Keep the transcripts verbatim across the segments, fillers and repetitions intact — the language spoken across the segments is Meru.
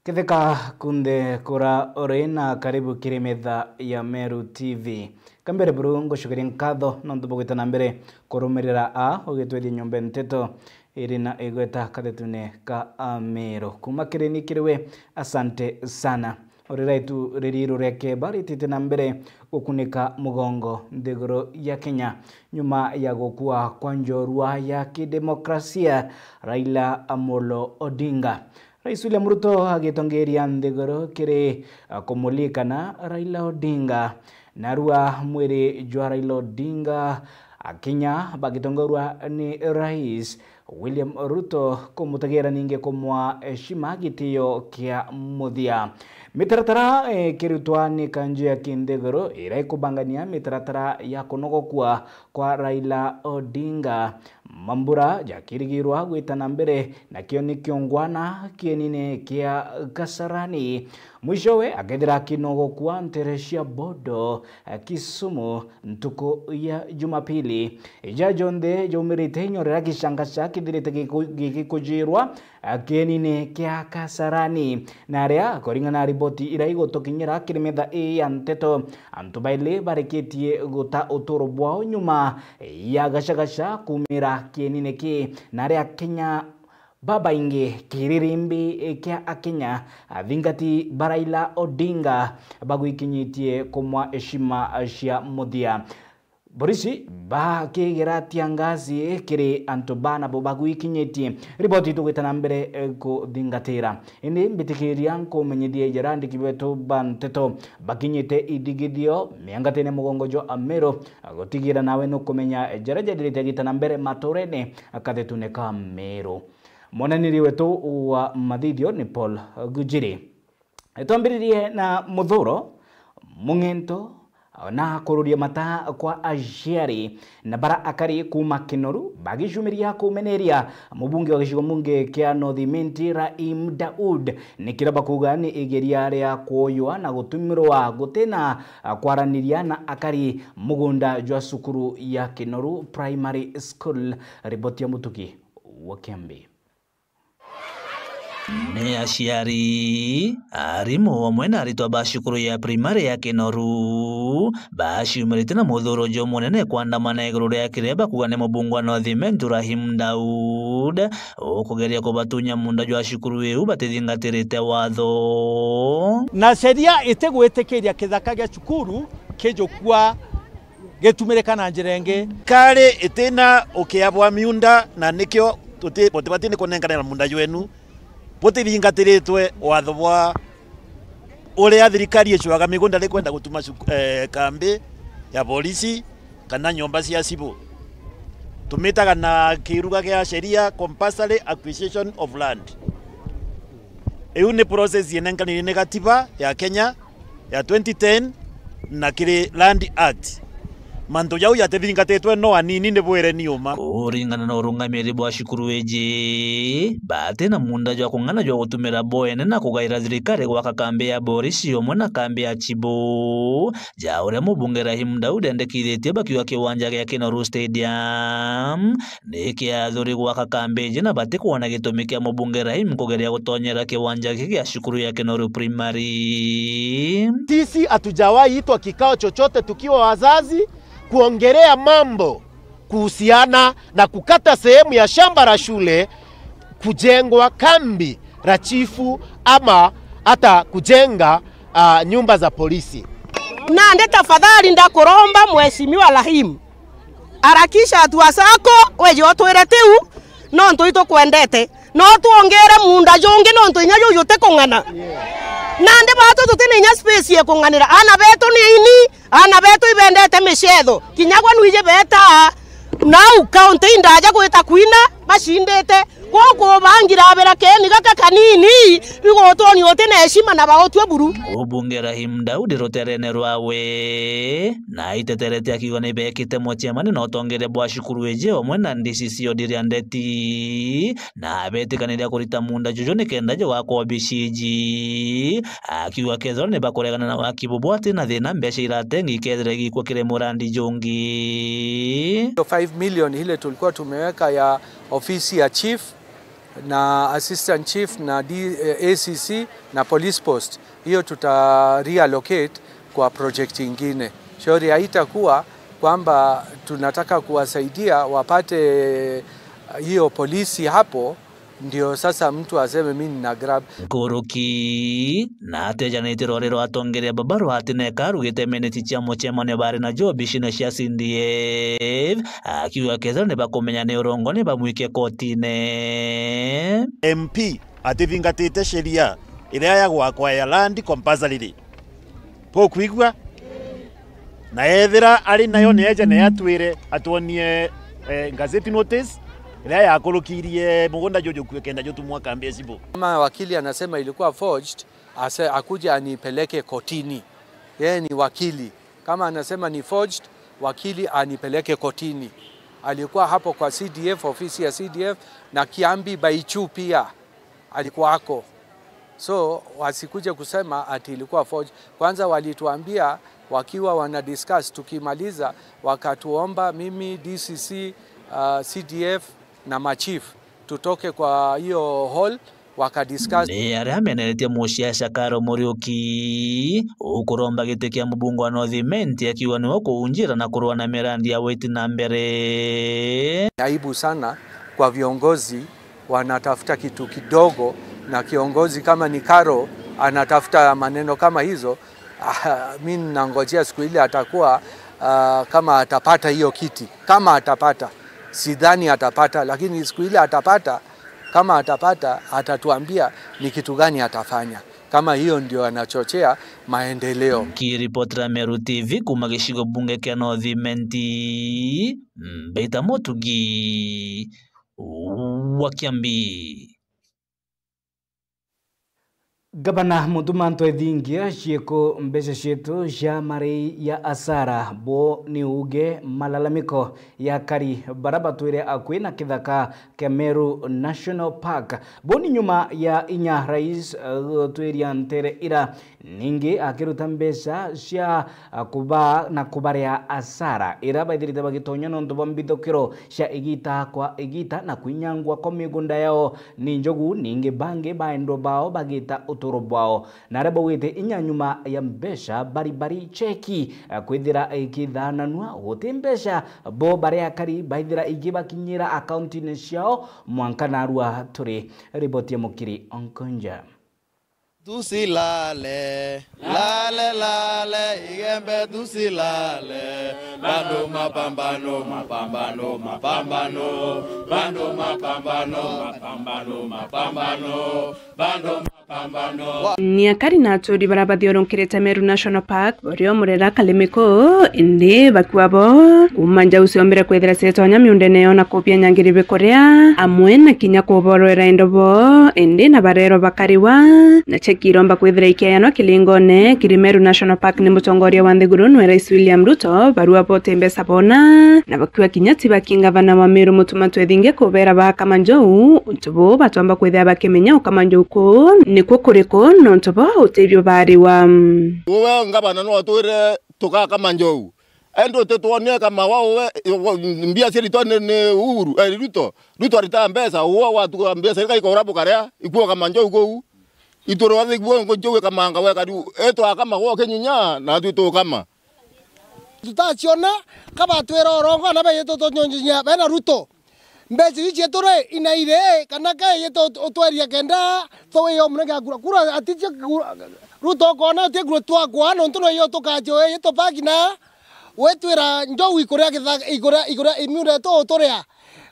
Ketheka kunthe kura uri na karibu kiri metha ya Meru T V. Kambere buru ngucukeria nkatho nontu bwa gwita na mbere kurumirira a ugitwethia nyomba nteto iri na igweta kathetune ka Ameru. Kuma kiri ni kiri we, asante sana. Uri raitu ririru ria keba ritite na mbere gukunika mugongo nthiguru ya Kenya nyuma ya gukua kwa njorua ya kidemokrasia Raila Amolo Odinga. Rais William Ruto agitongeria nthiguru kiri, ah, kumulikana Raila Odinga. Narua mwiri jwa Raila Odinga, akinya bagitongorua ni Rais William Ruto kumutagira ningi kumwa heshima gitio kia muthia. Mitaratara, eh, ikirutwa ni kanju ya kinthiguru iria ikubangania mitaratara ya kunogokua kwa Raila Odinga. Mambura jakirigirwa gwita na mbere, nakio ni kiongwana kienine kia Kasarani. Mwishowe akethira akinogokua ntere cia Bondo, eh, Kisumu, ntuku ya Jumapili. Ija jonthe jaumirite inyoro riria gicanga ca kithirite giku-, gigikujirwa, eh, kienine kia Kasarani. Na aria, kuringana na riboti iria igutukinyira kiri metha ii ya nteto, antu baili barikitie guta uturo bwao nyuma ya gacagaca kumira kienine ki, na aria Akenya babaingi kiririmbi kia Akenya athingati ba Raila Odinga bagwikinyitie kumwa heshima cia muthia. Borisi bakigera tiangasi kiri antu bana bo bagwikinyitie. Riboti tugwita na mbere, eh, kuthingatira. Indi mbitikiria nkumenyithie jara andiki betu ba nteto bakinyite ithigithio miangatene mugongo jwa Ameru, gutigira nawe nukumenya jara jathirite gita na mbere maturene kathetune ka Meru. Mwananiri wetu wa mathithio ni Paul Gujiri. Twambiririe na muthuro, mung'ento, na kururia mata kwa aciari na bara akari kuuma Kinoru, bagicumiria kumeneria mubunge wa gicigo mbunge kia North Imenti, Rahim Daud, ni kiria bakuuga ni igeria ria kuuywa na gutumirwa gutina kwaraniria na akari mugunda jwa cukuru ya Kinoru Primary School. Riboti ya Mutuki wa Kiambi. Ni aciari, arimu, amwe na aritwa ba cukuru ya primary ya Kinoru baciumirite na muthuro jumunene kwandamana iguru ria kiria bakuuga ni mubunge wa North Imenti Rahim Daud ukugeria kubatunya munda jwa cukuru iu batithingatirite watho. Na sheria itigwitikiria kithaka gia cukuru kijukua gitumirika na njira ingi. Kari itina ukia bwa miunda, na nikio tuti-, butibati ni kunenkanira munda jwenu butithingatiritwe watho bwa uria thirikari icuaga migunda rikwenda gutuma cuk-, eh, kambi ya polisi kana nyomba cia civil. Tumitaga na kiruga gia sheria compulsory acquisition of land. Iu ni process yenenkanire ni gatiba ya Kenya ya twenty ten na kiri Land Act. Mantu jau jatithingatitwe no anini, ni bwire ni uma. Kuringana na urungamiri bwa cukuru iji, bati na munda jwa kung'ana jwa gutumira bo ene na kugaira thirikari gwaka kambi ya borisi umwe na kambi ya chibu, ja uria mubunge Rahim Daud endekithitie bakiuga kiwanja gia Kinoru Stadium ni kiathuri gwaka kambi iji na batikwona gitumi kia mubunge Rahim kugeria gutonyera kiwanja giki gia cukuru ya Kinoru Primary. Sisi hatujawahi itwa kikao chochote tukiwa wazazi kuongelea mambo kuhusiana na kukata sehemu ya shamba la shule kujengwa kambi la chifu ama hata kujenga, ah, nyumba za polisi. Nandi tafadhali ndakuromba Mheshimiwa Rahim, harakisha hatua zako, weje utwire tiu, nontu itukwendete. No twongere munda jungi, nontu inya juu jutikung'ana. Nandi batu tutina inya space ya kung'anira. Ana betu ni aini, ana betu ibendete micetho. Kinya gwe nwiji beta nau kaunti indaja gwita kwina, bacindite. Guku bangira abira keni gaka kanini, bigutwonia utina heshima na bautue buru. Mubunge Rahim Daudi ruterene rwawe, na aiteterete akiuga ni bekite mucemani na utongeria bwa cukuru iji umwe na D C C Odiria Ndeti, na abetikaniria kurita munda juju nikenda jugakwa obici iji, akiuga kethirwa ni bakuregana na waki bubwati na thina, mbeca iratengi ikethira igikua kiri murandi jungi. Hiyo five million ile tulikuwa tumeweka ya ofisi ya chief, na assistant chief na D, eh, A C C na police post, hiyo tuta reallocate kwa project ingine. Shauri haitakuwa kwamba tunataka kuwasaidia wapate hiyo polisi hapo, ndio sasa mtu aseme, "Mimi nina grab." Nkuruki na atejanite rwari rwa atongeria baba rwa Atineka rugite miniti cia mucemanio bari najo obicine cia C D F, akiuga kethira ni bakumenya ni urongo ni bamwike kotine. M P atithingatite sheria iria ya gwakwa ya land compulsorily. Bukwigua? Na ethira ari nayo ni eje na atwire, atwonie, eh, gazette notice iria yakurukirie mugunda juju kue kenda jutumwa kambi ya civil. Kama wakili anasema ilikuwa forged, ase-, akuje anipeleke kotini. Yeye ni wakili. Kama anasema ni forged, wakili anipeleke kotini. Alikuwa hapo kwa C D F, ofisi ya C D F, na Kiambi Baichu pia alikuwa ako. So, wasikuje kusema ati ilikuwa forged. Kwanza walituambia wakiwa wana discuss, tukimaliza, wakatuomba mimi, D C C, uh, C D F na machief tutoke kwa hiyo hall, wakadiscuss. Ni aria ameneretie muciaca Karo Muriuki ukuromba giti kia mubunge wa North Imenti, akiuga niwe ukuunjira na kurua na mirandi ya witi na mbere. Aibu sana kwa viongozi wanatafuta kitu kidogo, na kiongozi kama ni Karo anatafuta maneno kama hizo. Ah, mi nangojea siku ile atakuwa, ah, kama atapata hiyo kiti, kama atapata, sidhani atapata, lakini siku ile atapata, kama atapata, atatuambia ni kitu gani atafanya, kama hiyo ndio anachochea maendeleo. Nkiripotera Meru T V kuma gicigo bunge kia North Imenti, Mbeita Mutugi wa Kiambi. Gavana Mutuma M'Ethingia, ciiko mbeca cietu cia marei ya asara, bo ni uuge malalamiko ya akari bara batwire akui na kithaka kia Meru National Park. Bo ni nyuma ya inya rais, eh, gutwiria ntere ira ningi akiruta mbeca cia, ah, kuba na kubaria asara ira baithirite bagitonya nontu bwa mbithukiro cia igita kwa igita na kwinyangwa kwa migunda yao ni njogu, ningi bangi baendwa bao bagita uturo bwao. Na aria baugite inya nyuma ya mbeca bari bari cheki, eh, kwithira ikithananua, guti mbeca bo baria akari baithira ikibakinyira akaunti-ini ciao mwanka narua turi. Riboti ya Mukiri Onkonja. Tusilale, lale, lale, Igembe tusilale. Bado mapambano, mapambano, mapambano. Bado mapambano, mapambano, mapambano. Bado mapambano. Ni akari na aturi bara bathiurunkirite Meru National Park, borio murera kalimiko, indi bakua bo. Kuma njau ciombire kwithira cietonya miundene yao na kubia nyangiri bikuria, amwe na kinya kuborwera indo bo, indi na barero bakariwa, na cheki iromba kwithira ikiayanwa kilingone kiri Meru National Park ni mutongoria wa nthiguru nwe Rais William Ruto, barua bote mbeca bona, na bakua kinya ti baki ngavana wa Meru Mutuma M'Ethingia kubera bakama njau, untu bu batomba kwithira bakimenya ukama njau kuu nikuo kuriku, nontu bo utibio bariwa. Uwe ngavana no atwire tukakama njau. Indi utitwonie kama wa uwe, mbia ciritwa ni, ni Uhuru, eh, Ruto. Ruto arita mbeca, uwe watuga mbeca ikaikora bukaria, ikua kama njau kuu. Ituro athi kuo ngo njau ikamanga weka riu. Etwa kama gwa kinyunya, na tu tukama. Tutaciona, kabatwira urongo, na beyitu tunyunyinya, bena Ruto. Mbeca ici cietu ri, inairi, kana ke yetu ut-, utweria kenda, tho yo munenge kura. Kura aticio kura, Ruto ukona utie kura twakwa, nontu no yo tukacio, yetu paki na, wetwira njau ikuria githa-, ikuria, ikuria imiunda yetu uturia.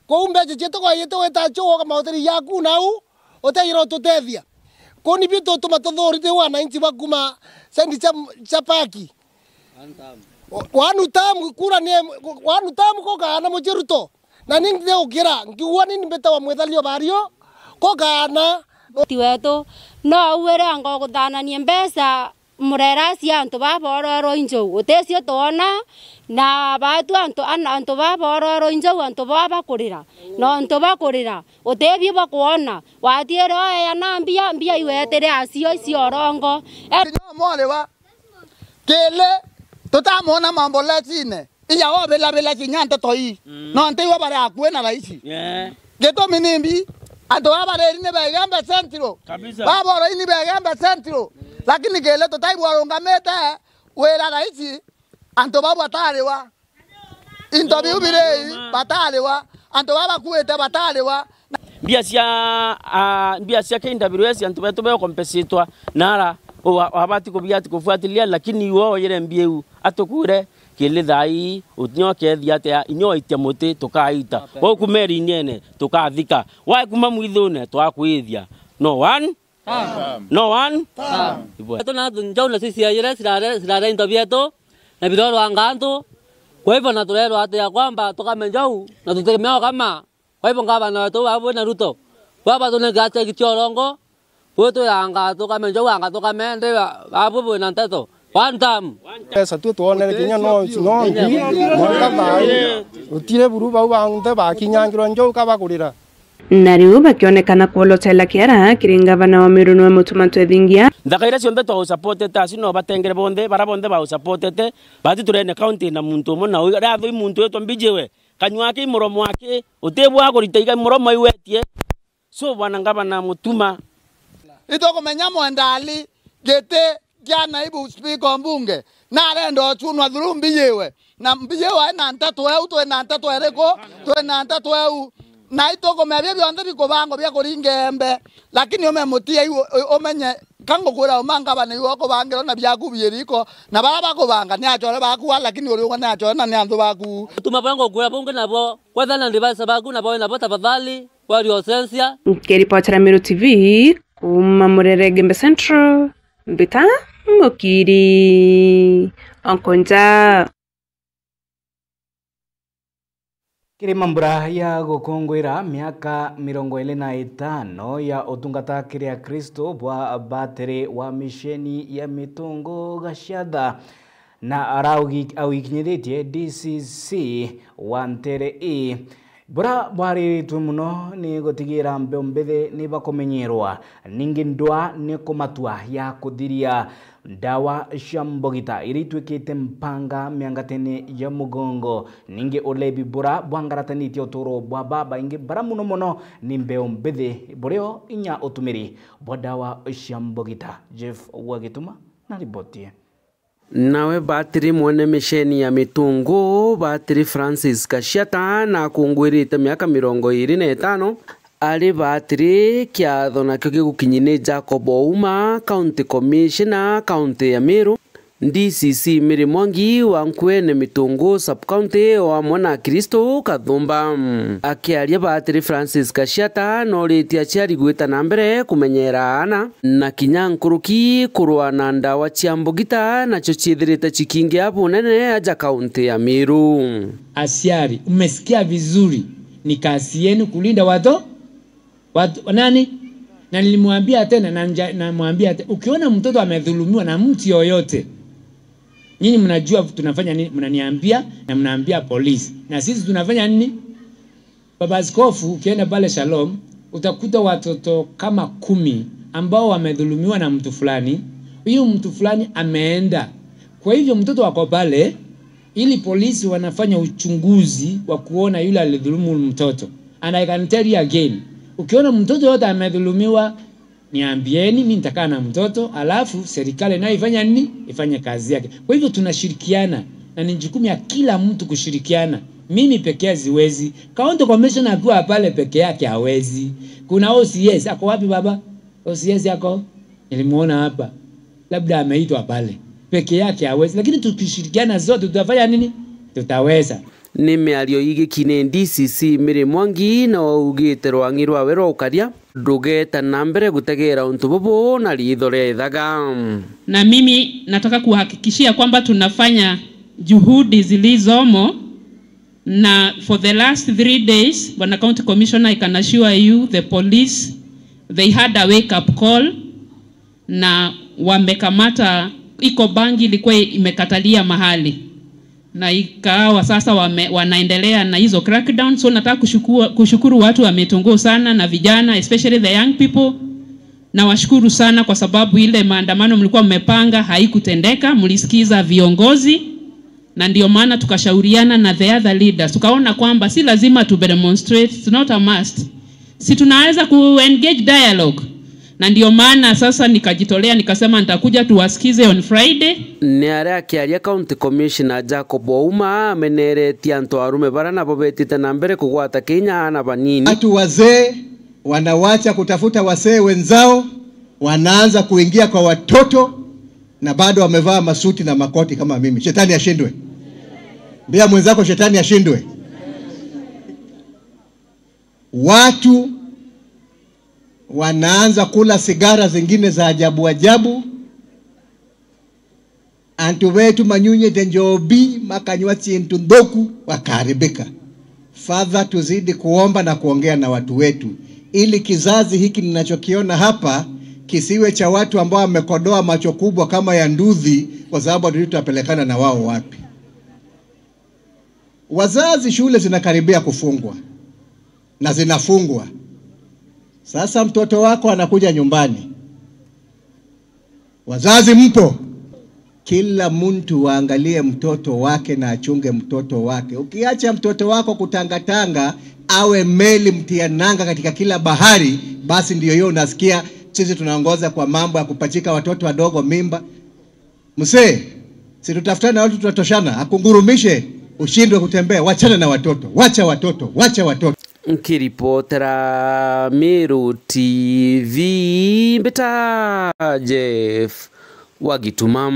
Kou mbeca cietu kwa yetu weta cio woka mahoteli yaku nau, utejira ututethia. Kou nibio tutuma tuthuri ti wananchi ba kuma sendi cia, cia paki. One term. One term, kura ni, one term ko kana mucii Ruto. Na ni nthi ukira, nkiuga ni mbitawa mwithalio bario, ko kana. Ti wetu, no auire anga guthanania mbeca murera cia antu baba bororwa injou. Uticio twona, na batu antu, an-, antu baba bororwa injou, antu baba bakurira. Na antu bakurira, utibio bakwona. Watiere oeana mbia, mbia iwetire acio icio orongo. E- Kinya mwari wa Kili, tutamwona mambo letine. Iya obilabila kinya nteto ii. Mm. No ntiwe bari akui na raisi. Yeah. Gitumi nimbi? Antu baba riri ni ba Igembe Central. Kabisa. Baba Boroi ni ba Igembe Central. Lakini kiri tutai bwarungamite wira raisi, antu bau batariwa. Into biu biri batariwa. Antu baba bakuite batariwa. Mbia cia, ah, mbia cia K W S antu betu bekompesitwa nara, u-, abati kubiati kufuatilia, lakini iwe oyire mbia iu atukwire kiri thaa ii, utinyo kethia atia, inyo waitia muti tukaita. Gwe kuma irinyene tukathika. Wae kuma mwithune twakwithia. No one. No one. Ibwe. Tuna njau na sisi ya yire cirare, cirare into bietu, na birorwanga antu. Kwa hivyo na turerwa ati ya kwamba tukame njau, na tutegemea kama. Kwa hivyo ngavana wetu babu na Ruto, baba tunenge atia giti orongo, bwitwiranga tukame njau anga tukame ndi babu bwina nteto. One time. Pesa tu twonere kinya no, no ngui, mwanka thaa ii. Utire buru bau banthe bakinyangirwa njau kabakurira. Na riu bakionekana kwolotela kiara kiri ngavana wa Meru niwe Mutuma Twethingia. Nthaka iria cionthe twausapotete acio no batengere bonthe, bara bonthe bausapotete, bati turene county na muntu umwe na uyu, rathui muntu witwa Mbijiwe. Kanyua aki, muromo aki, utibwa kurita iga muromo iwetie. So, bwana ngavana Mutuma. Itukumenya Mwendali giti kia naibu speaker o mbunge, narenda uchunwa through Mbijiwe. Na Mbijiwe ai na nteto eu, twi na nteto iriku? Twi na nteto eu. Na itukumenya bia bionthe bikubangwa bia kuringa embe. Lakini ume mutia iu, u-, umenye, ka ngukwira uma ngavana iu ukubangirwa na biaku biiriko, na bara bakubanga ni achore baku, lakini uriuga ni achore na ni anthu baku. Utuma bwa ngukwira bungi nabo, kwethana na device baku nabo nabo tafadhali, kwa riosensia. Nkiripotera Meru T V, kuma Murere Gembe Central, Mbita Mukiri, Onkonja. Kiri mambura ya gukunguira miaka mirongo iri na itano ya utungata kiri Akristo bwa batiri wa misheni ya Mitungu Gaciatha, na araugi-, augikinyithitie D C C wa ntere ii. Bura bwariritwe muno ni gutigira mbeu mbithi ni bakumenyerwa, ningi ndwa ni kumatua ya kuthiria ndawa cia mbogita iria itwikite mpanga miangatene ya mugongo. Ningi ulebi bura bwangaratanitie uturo bwa babaingi bara muno muno ni mbeu mbithi burio inya utumiri bwa ndawa cia mbogita. Jeff Wagituma na riboti. Nawe batiri mwene misheni ya Mitungu, batiri Francis Kashiata, na akungwirite miaka mirongo iri na itano, ari batiri kiatho nakio gigukinyi ni Jacob Ouma, County Commissioner, County ya Meru, D C C Mary Mwangi wa Nkuene Mitungu Sub-County, o amwe na Akristo Kathumba. Akiaria batiri Francis Kashiata noritie aciari gwita na mbere kumenyera aana, na kinya nkuruki kurwa na ndawa cia mbugita, nacio ciithirite cikingia bunene aja kaunti ya Meru. Aciari, umesikia vizuri, ni kazi yenu kulinda wato-, watu, nani? Na nilimwambia tena, na nja-, namwambia te-, ukiona mtoto amedhulumiwa na mtu yoyote, nyinyi mnajua tunafanya nini, mnaniambia na mnaambia polisi. Na sisi tunafanya nini? Baba Askofu, ukienda pale Shalom, utakuta watoto kama kumi ambao wamedhulumiwa na mtu fulani. Huyu mtu fulani ameenda. Kwa hivyo mtoto ako pale, ili polisi wanafanya uchunguzi wa kuona yule alidhulumu mtoto. And I can tell you again, ukiona mtoto yote amedhulumiwa, niambieni, mi nitakaa na mtoto, alafu serikali nayo ifanya nini? Ifanye kazi yake. Kwa hivyo tunashirikiana, na ni jukumu ya kila mtu kushirikiana. Mimi pekee siwezi. County commissioner akiwa pale peke yake hawezi. Kuna O C S, ako wapi baba? O C S ako? Nilimuona hapa. Labda ameitwa pale. Peke yake hawezi. Lakini tukishirikiana zote tutafanya nini? Tutaweza. Ni miario igikine D C C Mary Mwangi na waugite rwang'i rwawe rwa ukaria, ndugeta na mbere gutegera untu bubu na riitho ria ithaga. Na mimi nataka kuhakikishia kwamba tunafanya juhudi zilizomo, na for the last three days, Bwana County Commissioner, I can assure you the police, they had a wake up call. Na wamekamata, iko bangi ilikuwa imekatalia mahali, na ikawa sasa wame-, wanaendelea na hizo crackdown. So nataka kushukua-, kushukuru watu wa Mitunguu sana na vijana, especially the young people. Nawashukuru sana kwa sababu ile maandamano mlikuwa mmepanga haikutendeka, mlisikiza viongozi, na ndio maana tukashauriana na the other leaders, tukaona kwamba si lazima tu demonstrate, it's not a must. Si tunaweza ku engage dialogue? Na ndio maana sasa nikajitolea nikasema nitakuja tuwasikize on Friday. Ni aria akiaria County Commissioner Jacob Ouma ameneretie antu arume bara nabo betite na mbere kugwata kinya aana banini. Watu wazee wanawacha kutafuta wasee wenzao, wanaanza kuingia kwa watoto na bado wamevaa masuti na makoti kama mimi. Shetani ashindwe. Mbia mwenzako shetani ashindwe. Watu wanaanza kula sigara zingine za ajabu ajabu. Antu betu manyunyite njobi, makanywa chintu nthuku, wakaharibika. Father, tuzidi kuomba na kuongea na watu wetu, ili kizazi hiki ninachokiona hapa kisiwe cha watu ambao wamekodoa macho kubwa kama ya nduthi, kwa sababu hatujui tutapelekana na wao wapi. Wazazi, shule zinakaribia kufungwa na zinafungwa. Sasa mtoto wako anakuja nyumbani. Wazazi mpo? Kila mtu waangalie mtoto wake na achunge mtoto wake. Ukiacha mtoto wako kutangatanga awe meli mtia nanga katika kila bahari, basi ndio hiyo unasikia sisi tunaongoza kwa mambo ya kupachika watoto wadogo mimba. Mzee, si tutafutane na watu tunatoshana, akungurumishe, ushindwe kutembea, wachana na watoto, wacha watoto, wacha watoto. Nkiripotera Meru T V, mbita Jeff wa Gituma.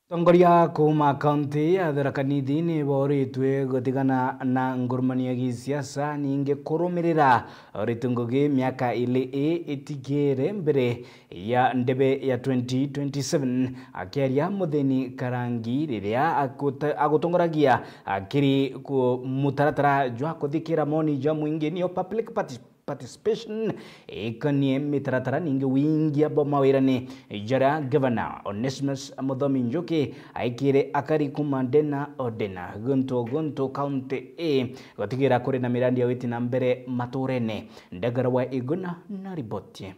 Atongoria kuuma kaunti ya Tharaka Nithi ni booritwe gutigana na ngurumanio ya gisiasa, ningi kurumirira uritu ngugi miaka ili ii itigire mbere ya ndebe ya twenty twenty-seven. Akiaria Muthini Karangi riria aguta-, agutongoragia akiri ku-, mutaratara jwa kuthikira maoni ja mwingi, niyo public parti-, participation, ikanie mitaratara ningi wingia bwa mawirane jaria Gavana Onesmus Muthomi Njuki aikire akari kuuma ndena o ndena, guntu o guntu, kaunti ii, gutigira kuri na mirandi ya witi na mbere maturene. Ndagara wa Iguna na riboti.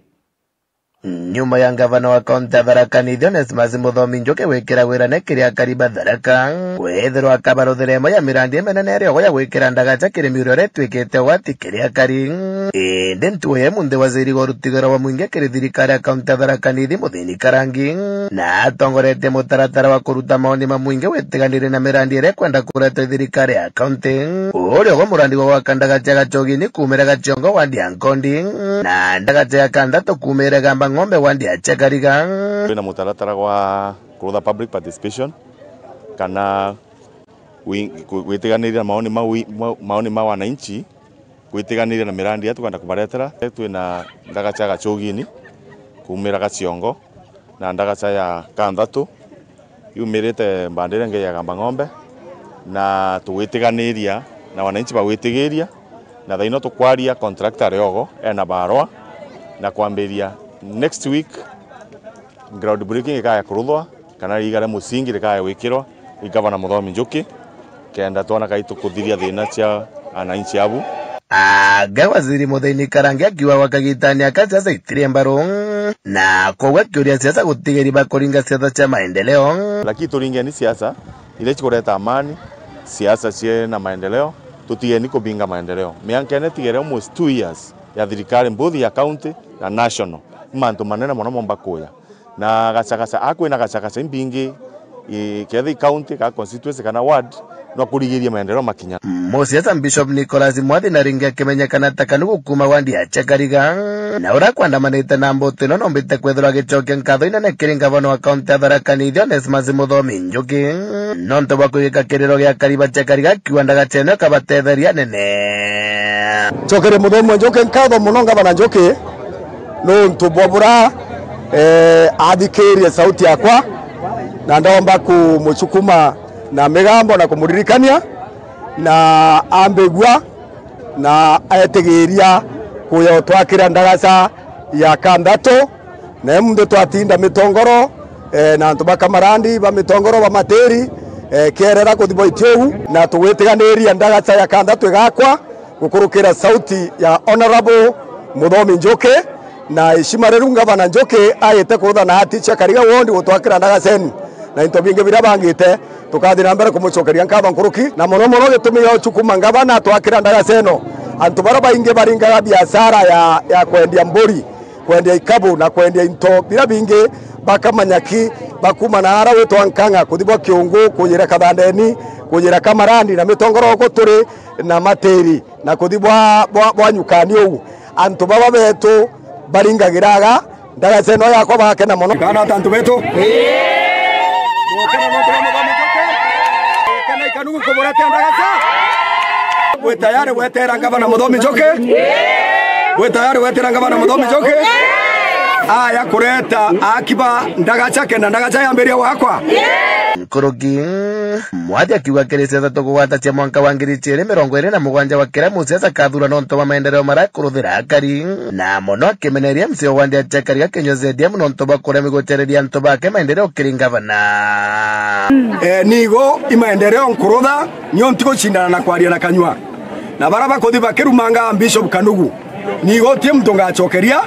Nyuma ya ngavana wa kaunti ya Tharaka Nithi Onesmus Muthomi Njuki gwikira wirane kiri akari ba Tharaka, kwithirwa akabaruthira imwe ya mirandi iminene iria ogo ya gwikira ndagacha kiri miuria iria itwikite ugwati kiri akari. Indi ntuku ya imunthi waziri wa rutigiro wa mwingi kiri thirikari ya kaunti ya Tharaka Nithi Muthini Karangi, na atongoretie mutaratara wa kuruta maoni ma mwingi witiganirie na mirandi iria ikwenda kuretwa i thirikari ya kaunti. Uria ugwe murandi gwa gwaka ndagacha ya Gachogini kuumira Gaciongo wandi ya Nkondi, na ndagacha ya Kanthatu kuumira Gamba Ng'ombe wandi ya Chakariga. Twina mutaratara gwa kurutha public participation, kana wi-, ku-, gwitiganiria na maoni ma wi-, ma, maoni ma wananchi, gwitiganiria na mirandi iria tukwenda kubaretera. Twina ndagacha ya Gachogini kuumira Gaciongo, na ndagacha ya Kanthatu yumirite mbandire ngei ya Gamba Ng'ombe, na tugwitiganiria na wananchi bagwitigiria, na thaino tukwaria contractor ari ogo ena barua, na kwambiria next week ground breaking ikaya kuruthwa, kana riiga ria musingi rikaya gwikirwa i Gavana Muthomi Njuki, kenda twona kai tukuthiria thina cia ananchi abu. Anga waziri Muthini Karangi akiuga gwa kagitani aka siasa itiri mbaru, na koguo akiuria siasa gutigeri bakuringa siasa cia maendeleo. Lakini turingeni siasa iria cikureta amani, siasa ciena maendeleo, tutigeni kubinga maendeleo. Mianka ene tigere almost two years ya thirikari, both ya county na national, ni mantu manene mono momba kuya. Na gacagaca, akwina gacagaca imbingi, i, kethira i county, kana constituency, kana ward, no kurigiria maendeleo makinya. Musiasa Bishop Nicholas Mwathi na ringi akimenyekana ta Kanu gukuma wandi ya Chakariga, na uria akwandamanite na mbutu ino nombite kwithirwa agicokia nkatho inene kiri ngavana wa kaunti ya Tharaka Nithi Onesmus Muthomi Njuki, nontu bwa kwigika kiriro gia akari ba Chakariga akiuga ndagacha ino ikabatetheria nene. Cokeria Muthomi Njuki nkatho mono, ngavana Njuki, nontu bwa bura, eh, athikirie sauti yakwa, na ndomba kumucukuma na migambo na kumuririkania, na ambigua, na etigiria kuya utwakira ndagaca ya Kanthatu, na imunthi twatinda Mitongoro, eh, na antu ba Kamarandi, ba Mitongoro, ba Matiri, eh, Kierera kuthi Boitiu, na tugwitiganiria ndagaca ya Kanthatu igakwa, gukurukira sauti ya Honourable Muthomi Njuki, na ishima riu Ngavana Njuki aite kurutha na ati cia Kariga Ward gutwakira ndagaceni. Na into bingi biria bangite, tukathi na mbere kumucokeria nkatho nkuruki, na mono mono gitumi gia ucukuma ngavana twakira ndagaca ino. Antu baria baingi baringaga biashara ya, ya kwendia mburi, kwendia ikabu na kwendia into biria bingi, bakamanya ki bakuma na ara witwa Nkang'a, kuthi bwa Kiungu, kujira Kathandeni, kujira Kamarandi na mitongoro uku turi na Matiri, na kuthi bwa, bwa, bwa Nyukani uu. Antu baba betu baringagiraga ndagaca ino yakwa bagakena mono. Kana ata antu betu? Gukena no turi Muthomi Njuki. Gukena ikanugu kuburete ndagaca. Gwi tayari gwetera ngavana Muthomi Njuki? Gwi tayari gwetera ngavana Muthomi Njuki? Aya kureta akiba ndagaca kenda ndagaca yambiria gwakwa. Nkuruki, Mwathi akiuga kiri siasa tukugwata cia mwanka wa ngiri ijiri mirongo iri na mugwanja wa kiria musiasa akathura nontu bwa maendeleo maria akuruthira akari, na mono akimeneria M C A wa wandi ya Chakari Gakinyua C D M nontu bwa kuremwa gucereria antu bake maendeleo kiri ngavana. Eh, nigo i maendeleo nkurutha, nio ntigucindana na kwaria na kanyua. Na baria bakuthi bakirumanga Bishop Kanugu, nigo ti muntu ngacokeria,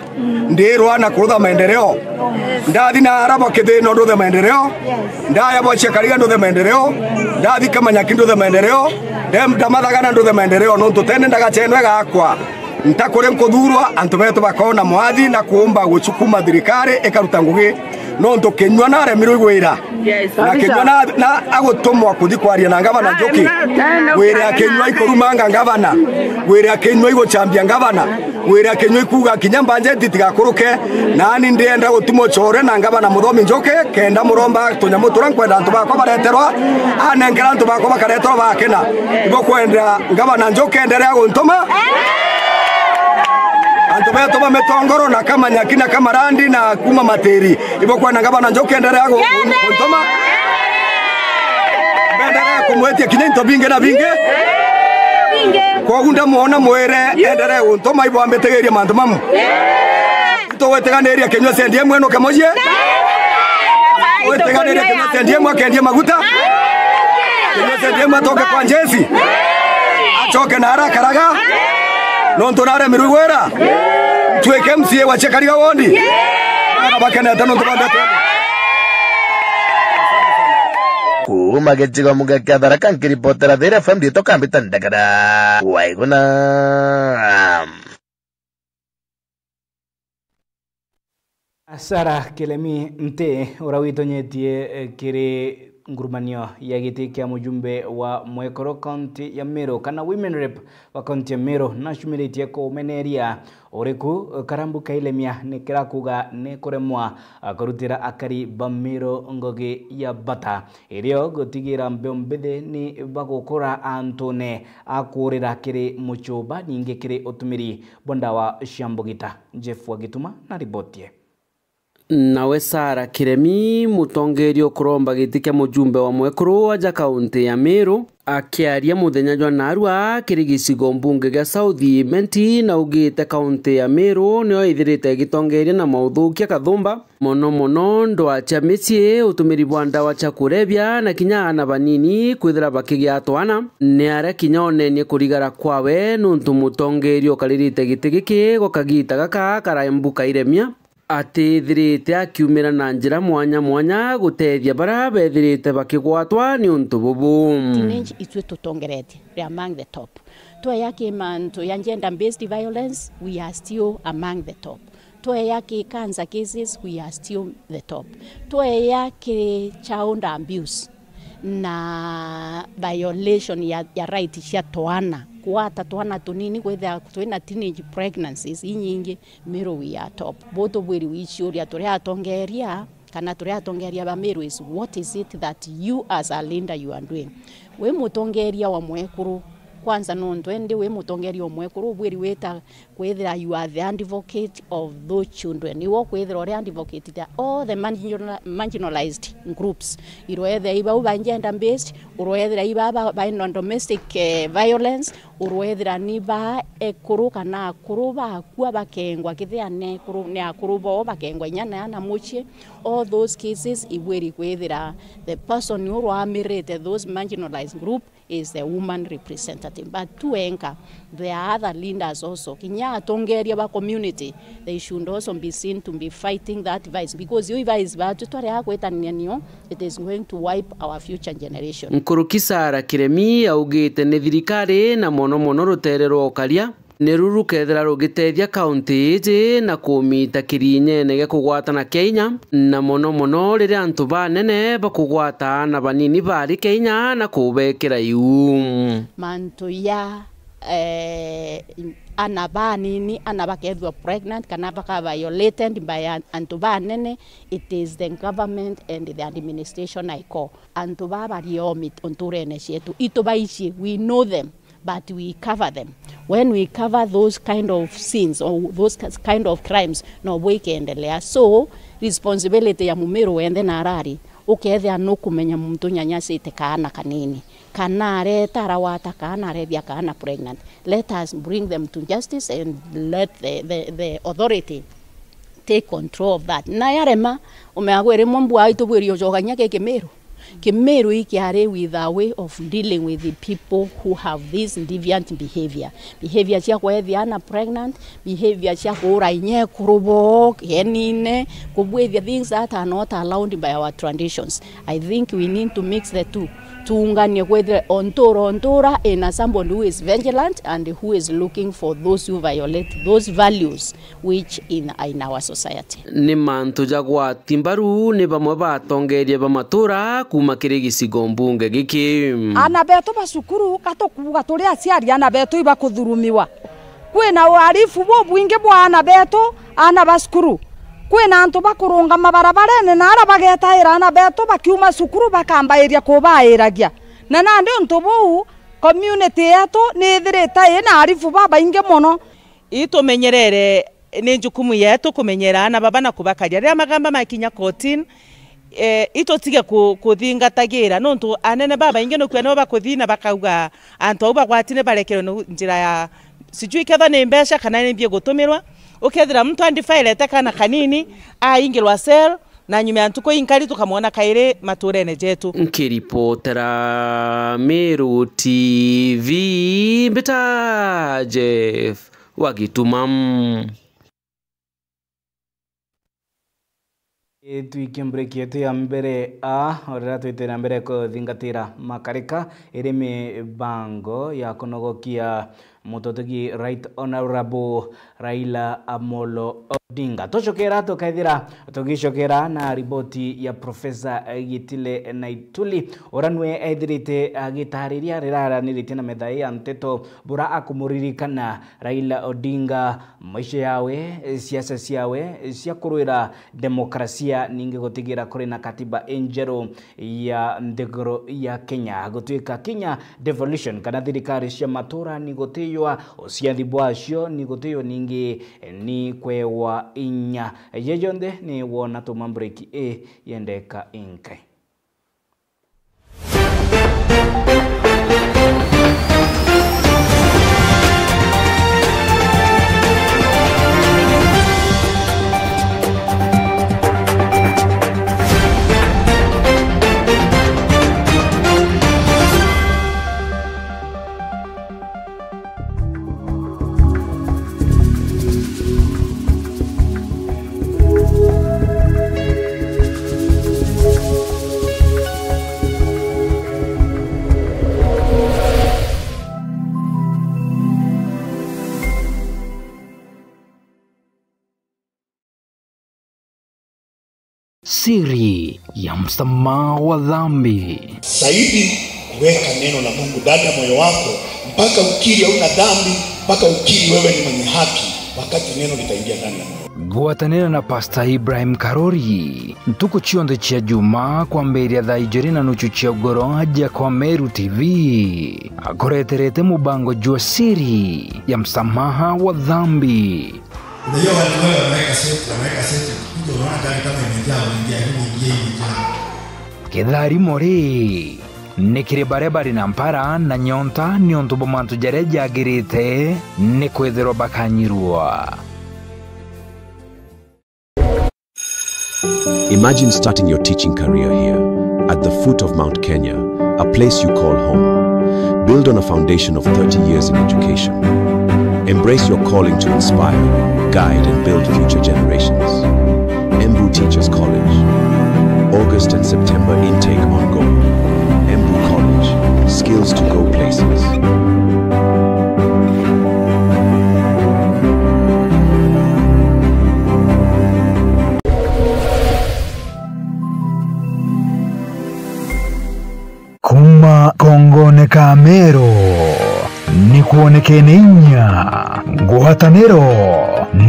ndirwa na kurutha maendeleo. Ndathi na ara bakithina nduthe maendeleo, ndaya bwa Chakari Ga nduthe maendeleo, ndathi Kamanyaki nduthe maendeleo, nde-, ndamathagana nduthe maendeleo, nontu tene ndagaca ino igakwa. Ntakuri nkuthurwa, antu betu bakona mwathi na kuumba gucukuma thirikari ikaruta ngugi, nontu kinyua naremirwe igwira. Yes. Na kinyua na, na agutumwa kuthi kwaria na ngavana Njuki. Wira kinyua ikurumanga ngavana. Wira kinyua iguchambia ngavana. Wira kinyua ikuga kinya mbanjeti tigakuruke. Nani ndienda gutuma uchore na ngavana Muthomi Njuki, kenda muromba tunyamu turia nkwenda antu bakwa bareterwa. Anenkera antu bakwa bakareterwa bakena. Igo kwenda ngavana Njuki enderea guntuma. Antu betu ba Mitongoro na Kamanyaki na Kamarandi na kuma Matiri. Ibo kwenda ngavana Njuki enderea gu-, gu-, guntuma. Benderea kumwetia kinya into bingi na bingi. Kogu ndamwona mwire enderea guntuma ibo ambitigirie mantu mamu. Tugwitiganiria kinyua sendi imwe nuke mucii. Gwitiganiria kinyua sendi imwe akendie maguta. Kinyua sendi imwe atoke kwa njeci. Acoke na ara akaraga. Nontu naremirwe gwira. Twike M C A wa Chakari Ga wondi. Bana bakenete nontu bandete. Kuuma gicigo muga kia Tharaka nkiripotera Thira F M ndito kambita ndagara. Waiguna. Sarah Kilemi nti uria witonyetie, eh, kiri ngurumanio ya giti kia mujumbe wa Mwekuru kaunti ya Meru kana Women Rep wa kaunti ya Meru, nacumiritie kumeneria uriku, eh, karambu ka Ilemia ni kirakuga ni kuremwa, ah, kurutira akari ba Meru ngugi ya bata, irio gutigira mbeu mbithi ni bagukura antune a kuurira kiri mucuba, ningi kiri utumiri bwa ndawa cia mbugita. Jeff Wagituma na riboti ii. Nawe Sarah Kiremi, mutongeeria ukuromba giti kia mujumbe wa Mwekuru aja kaunti ya Meru, akiaria muthenya jwa naarua kiri gicigo mbunge gia South Imenti, naugite kaunti ya Meru niyo ithirite igitongeeria na mauthukia kathumba, mono mono ndwaa cia micii, utumiri bwa ndawa cia kurebia, na kinya aana banini kwithira bakigia twana. Ni aria kinya onenie kurigara kwawe, nuntu mutongeeria ukaririte giti giki gwa kagiita gaka karaembu ka Iremia, atithirite akiumira na njira mwanya mwanya guteethia baria bethirite bakigwatwa ni untu bubu. Teenage ithui tutongeretie, we are among the top. Tweya ki mantu ya gender based violence, we are still among the top. Tweya ki cancer cases, we are still the top. Tweya ki child abuse na violation ya, ya right cia twana, kwata twana tunini, kwithira twina teenage pregnancies inyingi, Meru we are top. Bo tubwiri gwiciuria turi atongeeria, kana turi atongeeria ba Meru is, what is it that you as a leader you are doing? Wi mutongeeria wa mwekuru, kwanza nontu endi wi mutongeeria wa mwekuru, ubwiri wita kwithira you are the advocate of those children. Iwe ukwithira uri advocate ya all the marginal-, marginalized groups. Irwethira i bau ba gender based, urwethira i baa ba, ba in domestic, eh, violence, urwethira ni ba ekuru kana akuru bakua bakengwa, kethira ni ekuru, ni akuru bao bakengwa inya na ana mucii. All those cases ibwiri kwithira the person urwamirite those marginalized group is the woman representative. But tu enka, there are other leaders also. Kinya atongeria ba community, they should also be seen to be fighting that vice, because you vice batu twari akwetania nio, it is going to wipe our future generation. Nkuruki Sarah Kiremi augite ni thirikari na mono mono rutere rwa ukaria niru rukethira rugitethia kaunti iji na kumita kirinyene gia kugwatana kia inya, na mono mono riria antu banene bakugwata aana banini bari kia inya na kubekira iu. Mantu ya, eh, ana banini, ana bakethwa pregnant kana baka violated by an-, antu banene, it is the government and the administration I call. Antu baba bariomi nturene cietu, itu baici, we know them, but we cover them. When we cover those kind of sins or those ki-, kind of crimes, no bwikeendelea. So, responsibility ya mumiru wenthe na arari, ukethia nukumenya muntu nyanyasite kaana kanini, kana areta arawata kaana, arethia kaana pregnant. Let us bring them to justice and let the, the, the authority take control of that. Na yarema, umea gwi rimwe mbua itubwiri ucoka kinya ki Kimiru. Kimiru ikiari with a way of dealing with the people who have this deviant behavior. Behavior cia kwethia ana pregnant, behavior cia kuura inya ekuru bo, kienine, kubwithia things that are not allowed by our traditions. I think we need to mix the two. Tuunganie kwithire ontura ontura in a somebody who is vigilant and who is looking for those who violate those values which in, in our society. Ni mantu ja gwati mbaru ni bamwe ba atongeria ba matura kuuma kiri gicigo mbunge giki. Ana betu ba cukuru, ka tukuuga turi aciari, ana betu ibakuthurumiwa. Kwina uharifu bubwingi bwa ana betu, ana ba cukuru. Kwina antu bakurungama barabarene na ara bagetaira ana betu bakiuma cukuru bakambairia kubairagia. Na nandi untu buu, community yetu ni ithirite ina uharifu babaingi mono. Itumenyerere, ni njukumu yetu kumenyera aana baba na kubakaria. Riria magamba makinya kotini, eh, itutige ku-, kuthingatagira, nontu anene babaingi nukwia nibo bakuthii na bakauga antu au bagwati ni barekerwe ni njira ya, sijui kethwa ni mbeca kana ni mbi gutumirwa. Ukethira muntu andifairete kana kanini, aingirwa cell, na nyuma ya ntuku inkari tukamwona kairi maturene jetu. Nkiripotera Meru T V, mbita Jeff wa Gituma. Twikie break yetu ya mbere a, o riria twitire na mbere kuthingatira makarika iri mibango ya kunogokia mututigi Right Honourable Raila Amolo Odinga. Tucokera tukethira tugicokera na riboti ya Professor Gitile Naituli, uria nwe ethirite agitariria riria araniritie na metha ya nteto bura akumuririkana Raila Odinga, maisha yawe, siasa ciawe cia kurwira demokrasia, ningi gutigira kuri na katiba injeru ya nthiguru ya Kenya, gutwika Kenya devolution kana thirikari cia matura ni gutiywa, uciathi bwacio ni gutiywa, ningi ni kwewa inya. Jejonthe ni wona tuma break i yendeka inkai. Siri ya msamaha wa dhambi. Zaidi, weka neno la Mungu ndani ya moyo wako, mpaka ukiri hauna dhambi, mpaka ukiri wewe ni mwenye haki, wakati neno litaingia ndani ya moyo. Gwatanira na Pastor Ibrahim Karori, ntuku cionthe cia Juma, kwambiria thaa ijiri na nuchu cia ugoro, aja kwa Meru T V, akureterete mubango jwa Siri ya msamaha wa dhambi. Unajua watu wale wanaweka seti, wanaweka seti, ukikuja unaona gari kama imejaa, wanaingia hivi, imeingia hivi, imejaa. Kitharimo ri, ni kiri baria bari na mpara na nyonta niuntu bwa mantu jaria jagirite, ni kwithirwa bakanyirwa. Imagine starting your teaching career here, at the foot of Mount Kenya, a place you call home. Build on a foundation of thirty years in education. Embrace your calling to inspire, guide, and build future generations. Embu Teachers College. August and September intake ongoing. Embu College. Skills to go places. Kuuma kongone ka Meru, ni kwonekene inya, ngwataniro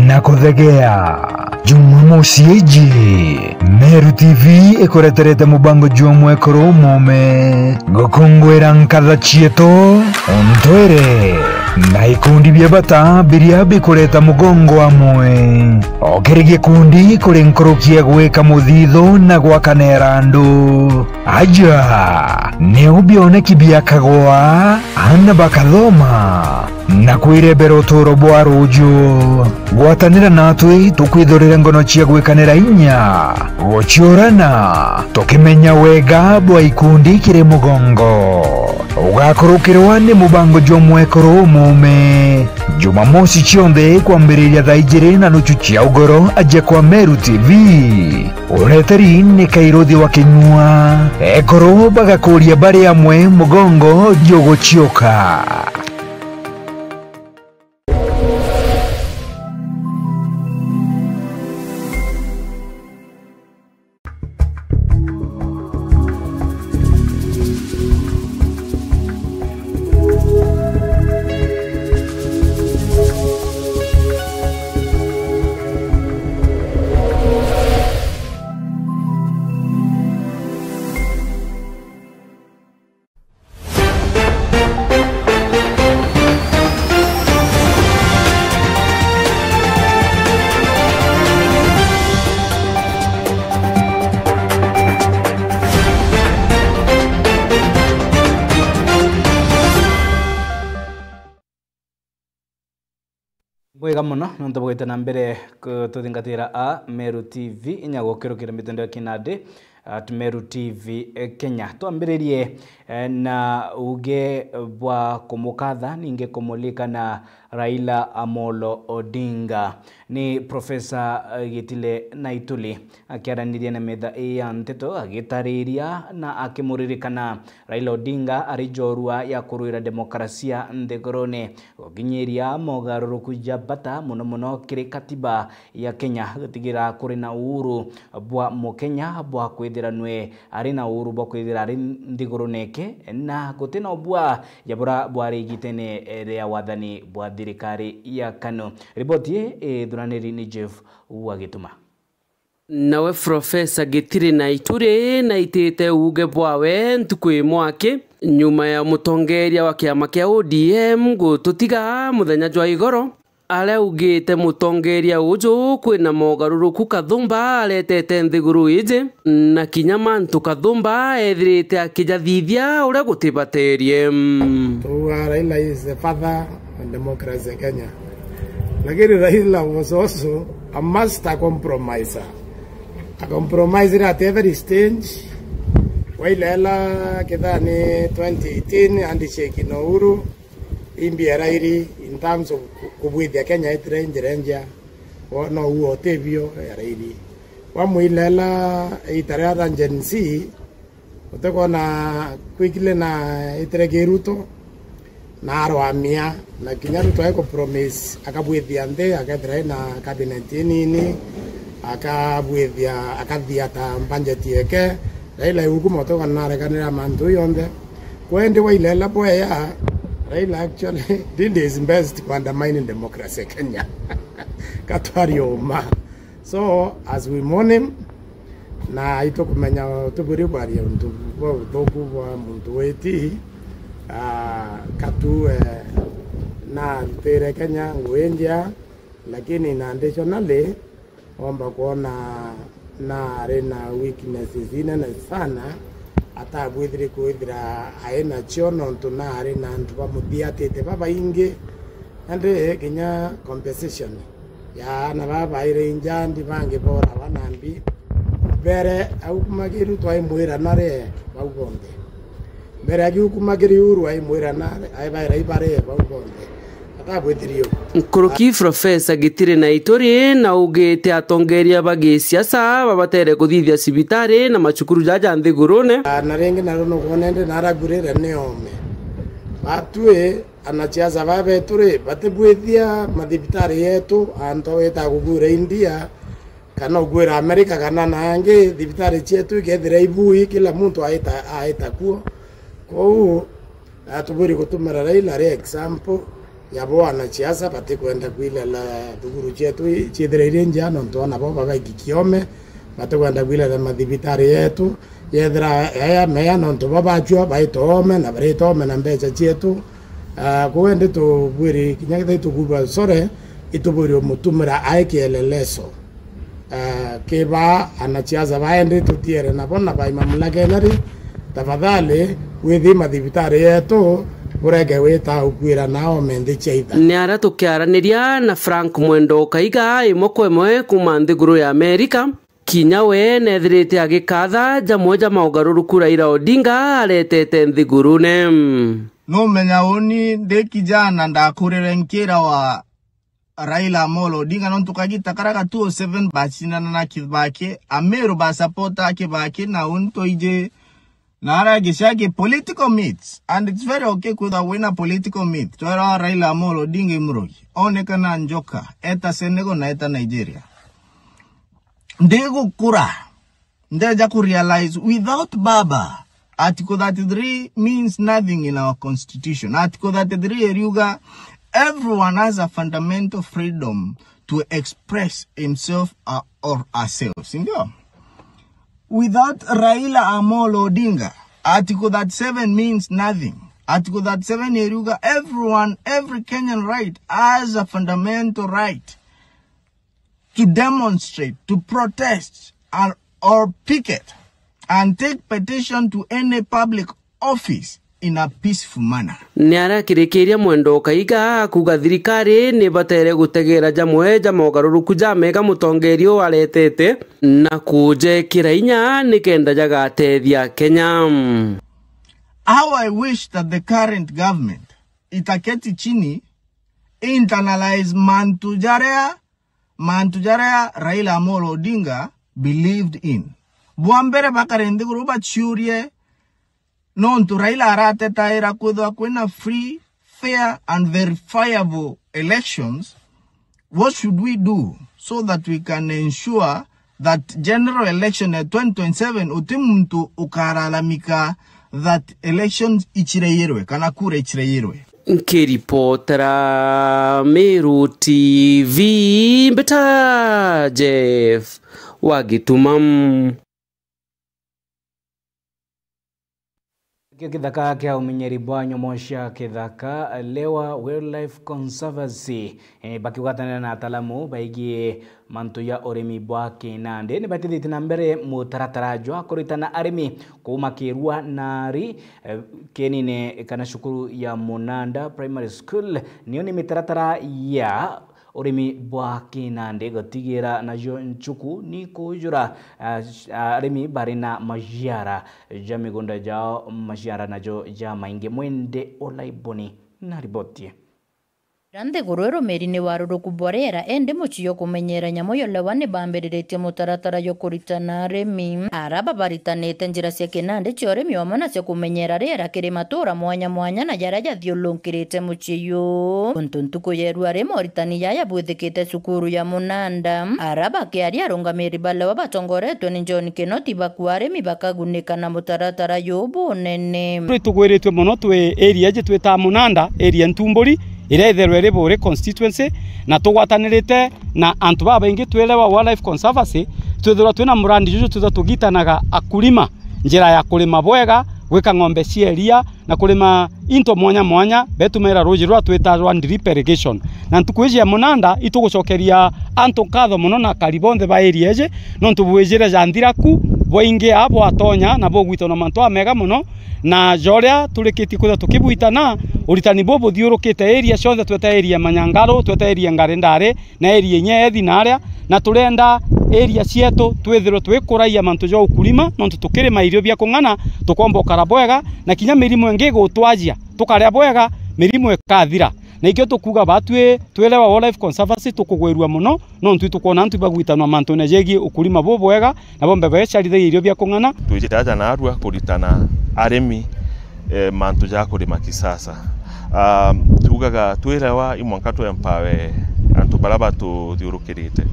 na kuthegea. Jumamosi iji, Meru T V ikureterete mubango jwa mwekuru mume, gukunguira nkatha cietu, untwire, na ikundi bia bata biria bikureta mugongo amwe. O kiri gikundi kuri nkuruki ya gwika muthithu na gwakanira andu. Aja, niu bioneki biakagwa, aana bakathoma, na kwirembera uturo bwa ruju. Gwatanira natwi tukwithurire ngono cia gwikanira inya, guciurana, tukimenya wega bwa ikundi kiri mugongo. Ugakurukirwa ni mubango jwa mwekuru umume. Jumamosi cionthe kwambiriria thaa ijiri na nuchu cia ugoro aja kwa Meru T V. Ureteri ni Kairuthi wa Kinyua. Ekuru bagakuria bari amwe mugongo juguciuka. Bwega mono nontu bwite na mbere kututhingatira a Meru T V inya gukirukira mitandao ya kinandi at Meru T V Kenya. Twambiririe, eh, na uge bwa kumukatha, ningi kumulikana Raila Amolo Odinga. Ni Professor, eh, Gitile Naituli akiaranirie na metha ii ya nteto, agitariria na akimuririkana Raila Odinga ari njorua ya kurwira demokrasia nthigurune, gukinyiria mogaruruku ja bata mono mono kiri katiba ya Kenya, gutigira kuri na uhuru bwa Mukenya bwa kwithira nwe ari na uhuru bwa kwithira ari nthigurune eke, na guti na ubua ja bura bwari igitene ria wathani bwa thirikari ya KANU. Riboti ii ithuraniri ni Jeff Wagituma. Nawe Profesa Gitiri Naituri naitite uuge bwawe ntuku imwe aki, nyuma ya mutongeria wa kiama kia O D M gututiga muthenya jwa igoro, aria augite mutongeria uju kwina mogaruruku kathumba aretete nthiguru iji, na kinya mantu kathumba ethirite akijathithia uria gutibaterie. Tuga Raila is the father and democracy ya Kenya. Lakini Raila was also a master compromiser. A compromise at every stage. Wailela kethira ni twenty eighteen handshake na Uhuru, imbi ya Raila in terms of ku-, kubwithia Kenya itire njira njia. Wo-, no uo utibio ya Raila. Wamwilela ita ria Gen Z, utikona kwikile na itire kiruto, na arwamia, na kinya Ruto aiko promise, akabwithia nthi, akethira ina cabinet inini, akabwithia, akathia ta budget yeke. Raila iu kuma utikona narekanira mantu yonthe. Kwendi wailela bweya, Raila actually did his best to undermine democracy Kenya. Katwari uma. So, as we mourn him, na itukumenya tuburi kwaria untu bwa uthuku bwa muntu witi, ah, katu, eh, na arutire Kenya ngui njia, lakini na additionally, womba kwona na ari na weaknesses inene sana, atabwithire kwithira ai nacio nontu na ari na antu bamuthiatite babaingi, andi kinya compensation ya aana baa baire injandi bangi borawa nambi, bere au kumagiru twaimwira nare bau bonthe. Mbere ya giu kuma kiri uru aimwira na aibaira ibare bau bonthe. Atabwitirie u. Nkuruki Profesa Gitiri na Ituri na ugite atongeria ba gisiasa babatere kuthithia cibitari na macukuru jaja nthigurune. Ah, na ringi naro nukwona indi naragurire ni ome. Batwi anasiasa ba betu ri, batibwithia mathibitari yetu, antu wita kugwira India, kana ugwira America, kana na angi, thibitari cietu ikethira ibui, kila muntu aita, aita kuo. Kwou, atubwiri gutumira Raila ari example ya bo anasiasa batikwenda kwilela thukuru cietu i-, ciithira iri njaa, nontu ona bo babaiki kiome, batikwenda kwilela mathibitari yetu, yethira yaya meya, nontu bo bachua baita ome na barita ome na mbecha cietu. Ah, kwou indi tubwiri kinya kethira itukuba sore, itubwiri umutumira ai kieleleso. Ah, ki ba anasiasa baendi tutiere nabo na bai mamlaka ena ri, tafadhali withi mathibitari yetu, bureke wita ukwira nao ome nthi cia itha. Ni aria tukiaraniria na Frank Mwendo Kaiga, imwe kwa imwe kuma nthiguru ya Amerika. Kinya we neethirite agikatha jamwe ja maugaruruku Raila Odinga aretete nthigurune. Numenya uni ndi kijana ndakurire nkira wa Raila Amolo Odinga, nontu kagita karia ga two oh seven bacindana na Kibaki, Ameru basapota Kibaki, na uni twaiji na aria giciagi political myths, and it's very okay kwithirwa wina political myth. Twera Raila Amolo Odinga i murogi, oneka na njoka, eta Senegal na eta Nigeria. Ndigukura, ndeja ku realize without baba, Article thirty-three means nothing in our constitution. Article thirty-three iriuga everyone has a fundamental freedom to express himself, uh, or herself. Sindio? Without Raila Amolo Odinga, Article thirty-seven means nothing. Article thirty-seven iriuga everyone, every Kenyan right has a fundamental right to demonstrate, to protest, and, or picket and take petition to any public office in a peaceful manner. Ni arakirikiria Mwendo Kaiga kuuga thirikari ni batere gutegera jamwe ja mogaruruku jamega mutongeria uyu aretete na kujekira inya nikenda jagatethia Kenya. How I wish that the current government itaketi chini, internalize mantu jaria, mantu jaria Raila Amolo Odinga believed in. Bwa mbere bakare nthiguru baciurie, nontu Raila aratetaira kwithwa kwina free, fair and verifiable elections, what should we do so that we can ensure that general election ya twenty twenty-seven uti muntu ukaralamika that elections ichireyirwe kana kura ichireyirwe? Nkiripotera Meru T V, mbita Jeff wa Gituma. Kio kithaka kia umenyeri bwa nyomo cia kithaka, Lewa Wildlife Conservancy, eh, bakigwatanira na ataalamu baigie mantu ya urimi bwa kinandi, ni batithitie na mbere mutaratara jwa kuritana arimi kuuma Kirua na Ari, eh, kienine kana cukuru ya Munanda Primary School. Niyo ni mitaratara ya urimi bwa kinandi, gutigira nacio nchuku ni kujura, ah, arimi bari na maciara ja migunda jao, maciara najo ja maingi. Mwende Olaiboni na riboti. Ra nthiguru irumiri ni waruruku bwa riera, indi mucii o kumenyera nyamu yo Lewa ni bambiriritie mutaratara jwa kuritana arimi. Ara babaritanite njira cia kinandi cia urimi wamwe na cia kumenyera riera kiri matura mwanya mwanya na jaria jathiurunkirite mucii yu. Untu ntuku ya irua ri moritani jaya bwithikite cukuru ya Munanda. Ara bakiaria arungamiri ba Lewa batongoretwe ni John Kinoti bakua arimi bakagunika na mutaratara juu bunene. Twi tugwiritue mono twi area iji twitaa Munanda, area Ntumburi, iria itherwe iri Buuri constituency, na tugwatanirite na antu babaingi twi Lewa Wildlife Conservancy, twithirwa twina murandi juju twithirwa tugitanaga akulima njira ya kurima bwega, gwika ng'ombe cia iria, na kurima into mwanya mwanya betumaira ruuji ruria twitaa rwa drip irrigation. Na ntuku iji ya Munanda, itugucokeria antu nkatho mono na akari bonthe ba area iji, nontu bwijire ja nthiraku, bwaingi aa bwatonya na bugwitwa na mantu amega mono, na joria turikitie kwithirwa tukibwitana, uritani buu buthiurukite area cionthe, tweta area ya Manyangaru, tweta area ya Ngari Ndari, na area inya ethi na aria, na turenda area cietu twithirwe twikuragia mantu ja ukulima, nontu tukirima irio bia kung'ana, tukomba ukara bwega, na kinya mirimo ingi igutwajia, tukaria bwega, mirimo ikathira. Na ikio tukuuga batwi twi Lewa Wildlife Conservancy tukugwirua mono, nontu itukwona antu bagwitanwa mantune jegii ukulima bubwega, nabo mbeba icarithagia irio bia kung'ana. Twijite aja naarua kuritana arimi, eh, mantu ja kurima kisasa. Um, tuugaga twi Lewa i mwanka tu empower antu baria batuthiurukirite.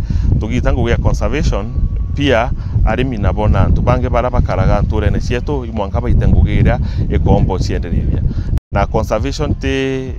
Tugiita ngugi ya conservation, pia arimi nabo na antu bangi baria bakaraga nturene cietu i mwanka baite ngugi iria ikomba ucienderithia. Na conservation ti,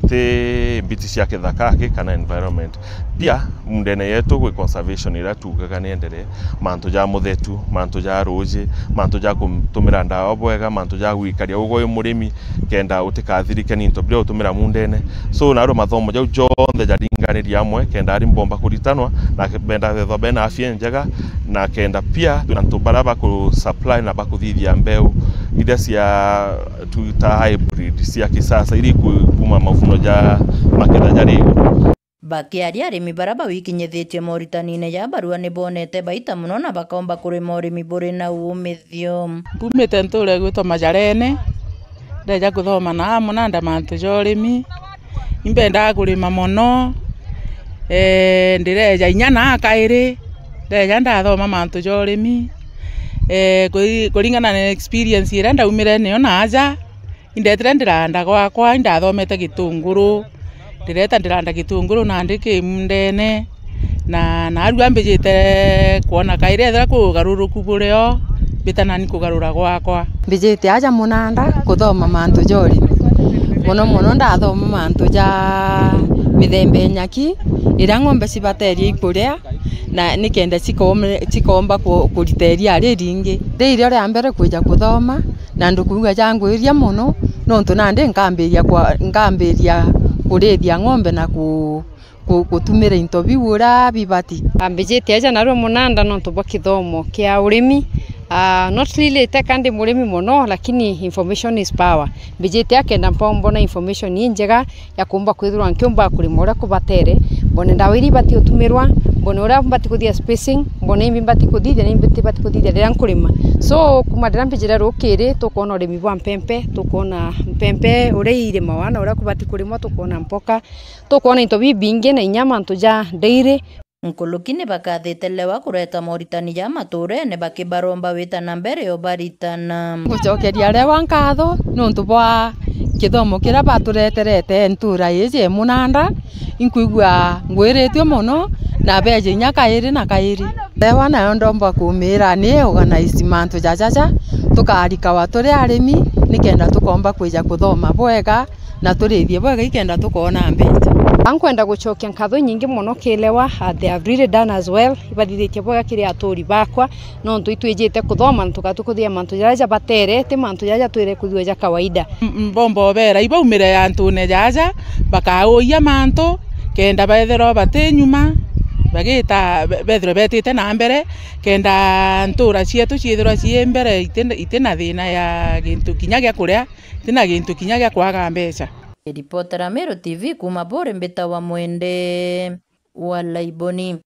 ti mbiti cia kithaka aki kana environment. Pia mundene yetu gwi conservation iria tuugaga ni enderee, mantu ja muthetu, mantu ja ruuji, mantu ja gutumira ndawa bwega, mantu ja gwikaria ugwe wi murimi, kenda utikathirike ni into biria utumira mundene. So, naarua mathomo jau jonthe jaringaniria amwe, kenda ari mbomba kuritanwa, na benda kethwa bena afya njega, na kenda pia twina antu baria baku supply na bakuthithia mbeu iria cia tuta hybrid cia kisasa, iria iku-, kuma mavuno ja maketha jari iguru. Bakiaria, arimi baria bawikinyithitie moritaniine ja barua ni bonete baita mono na bakaomba kurima urimi buri na uumithio. Mbumite ntuura igwitwa Majarene, ndeeja kuthoma naa munanda mantu ja urimi. Imbendaa kurima mono, ee, ndireeja inya naa kairi, ndeeja ndathoma mantu ja urimi. Ee, kuri-, kuringana na experience iria ndaumire nayo naaja, indetire ndiranda gwakwa, indathomete gitunguru, ndireta ndiranda gitunguru nandi ki mundene, na naarua mbijite kwona kairi ethira kwi ugaruruku burio, mbita nani kugarura gwakwa. Mbijite aja munanda kuthoma mantu ja urimi, mono mono ndathoma mantu ja mithemba inyaki iria ng'ombe cibateria ikuria, na nikenda cikome-, cikomba ku-, kurita iria riringi. Ri irio ria mbere kwija kuthoma, na ndikuuga jangwiria mono, nontu nandi nkambiria kwa-, nkambiria kurithia ng'ombe na ku-, ku-, gutumira into biu uria bibati. Ambijite aja narua munanda nontu bwa kithomo kia urimi. Ah, not really teka ndi murimi mono, lakini information is power. Mbijite akenda mpa-, mbona information injega ya kuumba kwithirwa nkiumba kurima uria kubatere, mbone ndawa iria ibati utumirwa, mbone uria mbati kuthithia spacing, mbone imbi mbati kuthithia na imbi ntibati kuthithia riria nkurima. So, kuma riria mbijire rukiri, tukwona urimi bwa mpempe, tukwona mpempe uria irimawa na uria kubati kurimwa, tukwona mpoka, tukwona into bibingi na inya mantu ja dairy. Nkuruki ni bakathite Lewa kureta moritani ja matuurene bakibaromba wita na mbere o baritana. Ngucokeria Lewa nkatho niuntu bwa kithomo kiria batureterete ntuura iji munanda. Inkwigua ngwiritue mono na beeje inya kairi na kairi. Lewa nayo ndomba kumiira ni organize mantu jajaja, tukarikawa turi arimi nikenda tukomba kwija kuthoma bwega na turithie bwega ikenda tukoona mbeca. Nkwenda gucokia nkatho inyingi mono ki Lewa, ah, they have really done as well. Ibathithitie bwega kiri aturi bakwa, nontu itwijite kuthoma na tukatukuthia mantu jaria jabatere, ti mantu jaria jatwire kwithua ja kawaida. M-, mbomba ubera ibaumire antune jaja, bakauia mantu, kenda bethirwa bati nyuma, bagita, be-, bethirwe betite na mbere, kenda ntuura cietu ciithirwa cii mbere, iti-, itina thina ya gintu kinya gia kuria. Tina gintu kinya gia kwaga mbeca. Ripotera Meru T V kuuma Buuri, mbitawa Mwende wa Laiboni.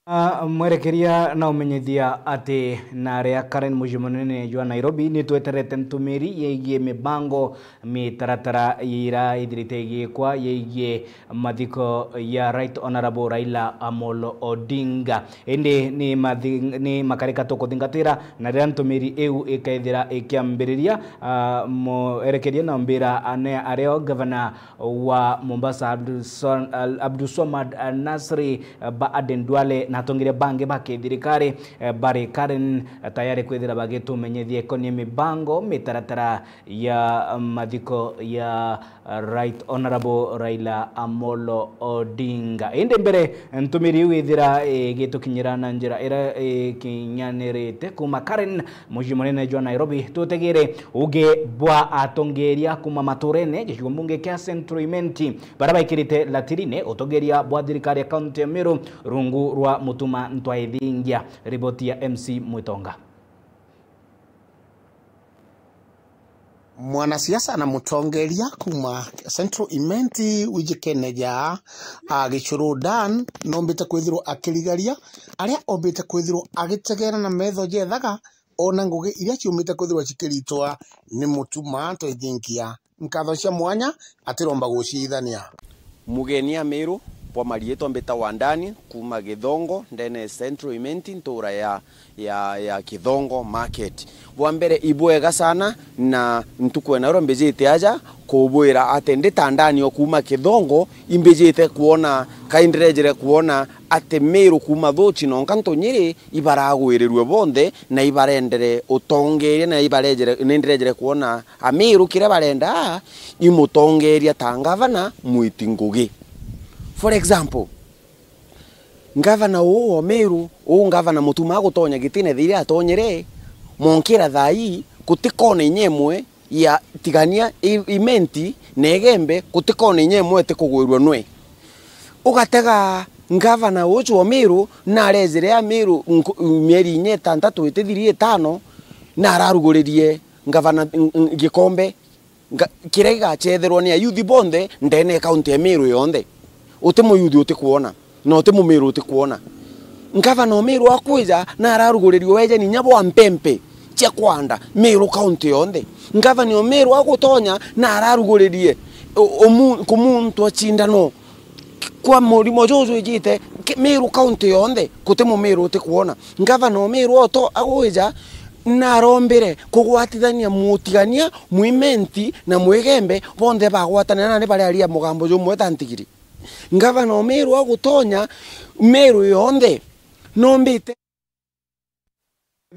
A, mwerekeria na umenyithia ati naria Karen mucii munene jwa Nairobi, ni tweterete ntumiri yegie mibango, mitaratara ira ithirite igiikwa yegie mathiko ya Right Honourable Raila Amolo Odinga. Indi ni mathi-, ni makarika tukuthingatira, na riria ntumiri iu ikaithira ikiambiriria, a, mwerekeria na mbira ane ario gavana wa Mombasa Abdulson-, Al-, Abdulswamad, a, Nasri, a, ba Aden Duale na atongeria bangi ba kithirikari, e, bari Karen, e, tayari kwithira bagitumenyithia ikonie mibango, mitaratara ya mathiko ya Right Honourable Raila Amolo Odinga. Indi mbere ntumiri iu ithira igitukinyira na njira ira ikinyanirite kuuma Karen, mucii munene jwa Nairobi, tutegere uge bwa atongeria kuuma maturene gicigo mbunge kia Central Imenti, baria baikirite latirine utongeria bwa thirikari ya kaunti ya Meru rungu rwa Mutuma Ntwaithingia. Riboti ya M C Mwitonga. Mwanasiasa na mutongeria kuuma Central Imenti wijikene ja, a, Gichuru Dan, nombite kwithirwa akirigaria aria ombite kwithirwa agitegera na metho jethaga, ona ngugi iria ciumite kwithirwa cikiritwa ni Mutuma Ntoithinkia. Nkatho cia mwanya atiromba guciithania. Mugeni Amiru, bwa mariitwa mbitagwa Ndani, kuuma Githongo, ndene Central Imenti, ntura ya, ya, ya Githongo Market. Bwa mbere, ibwega sana, na ntuku ena iro mbijite aja kubwira ati ndi ta Ndani o kuuma Githongo, imbijite kwona, kai ndirejire kwona ati Miru kuuma Thuchi nonka Ntunyiri ibaragwirirue bonthe, na ibarendere utongeria, na ibarejere, ni ndirejere kwona Amiru kiria barenda, imutongeria ta ngavana mwiti ngugi. For example, ngavana uu wa Miru, uu ngavana Mutuma agutonya gitine thiria atonyere, monkira thaa ii, gutikona inya imwe ya tigania i-, Imenti na Igembe, gutikona inya imwe itikugwirua nwe. Ugatega ngavana uju wa Miru, narejire Amiru nku-, mieri inya itantatu itithiri itano, nararuguririe ngavana, ng-, ng-, gikombe, nga-, kiria gigachetherwa ni ayuthi bonthe ndene ya kaunti ya Miru yonthe. Uti muyuthi utikwona, na uti mumiru utikwona. Ngavana o Miru akwija, nararuguririe wejeni inya bwa mpempe cia kwanda Miru kaunti yonthe. Ngavana o Miru agutonya, nararuguririe u-, umu-, kumuntu acindano kwa murimo juju wijite ki-, Miru kaunti yonthe, guti mumiru utikwona. Ngavana o Miru oto agwija, narombire kugwatithania mutigania, mwimenti na mwigembe, bonthe bagwatanira na ni barearia mugambo jumwe ta ntigiri. Ngavana o Miru agutonya Miru yonthe, nombite.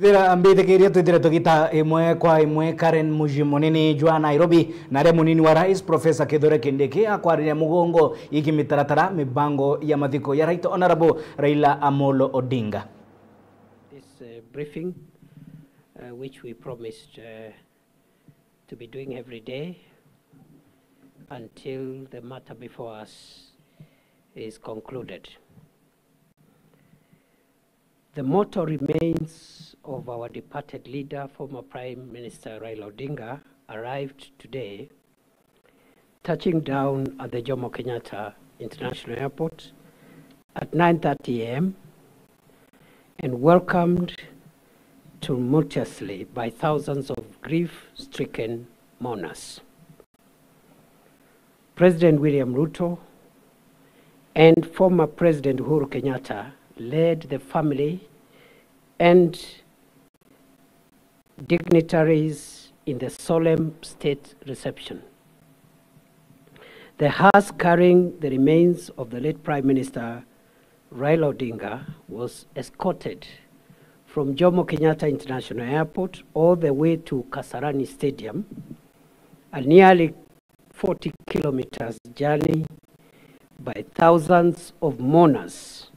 Thira mbithikiria twithire tugita imwe kwa imwe. Karen Muji munini jwa Nairobi, na aria munini wa rais Professor Kithure Kindiki akwariria mugongo iki mitaratara mibango ya mathiko ya Right Honourable Raila Amolo Odinga. This, uh, briefing, uh, which we promised, uh, to be doing every day until the matter before us is concluded. The mortal remains of our departed leader, former Prime Minister Raila Odinga, arrived today, touching down at the Jomo Kenyatta International Airport at nine thirty a m and welcomed tumultuously by thousands of grief-stricken mourners. President William Ruto and former President Uhuru Kenyatta led the family and dignitaries in the solemn state reception. The hearse carrying the remains of the late Prime Minister Raila Odinga was escorted from Jomo Kenyatta International Airport all the way to Kasarani Stadium, a nearly forty kilometers journey, by thousands of mourners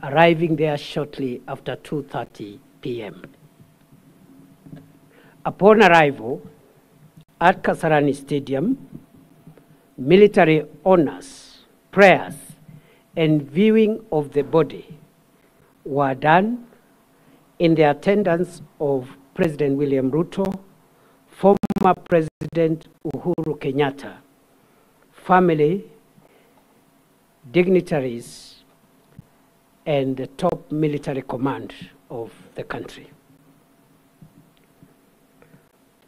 arriving there shortly after two thirty p m. Upon arrival at Kasarani Stadium, military honors, prayers, and viewing of the body were done in the attendance of President William Ruto, former President Uhuru Kenyatta, family, dignitaries, and the top military command of the country.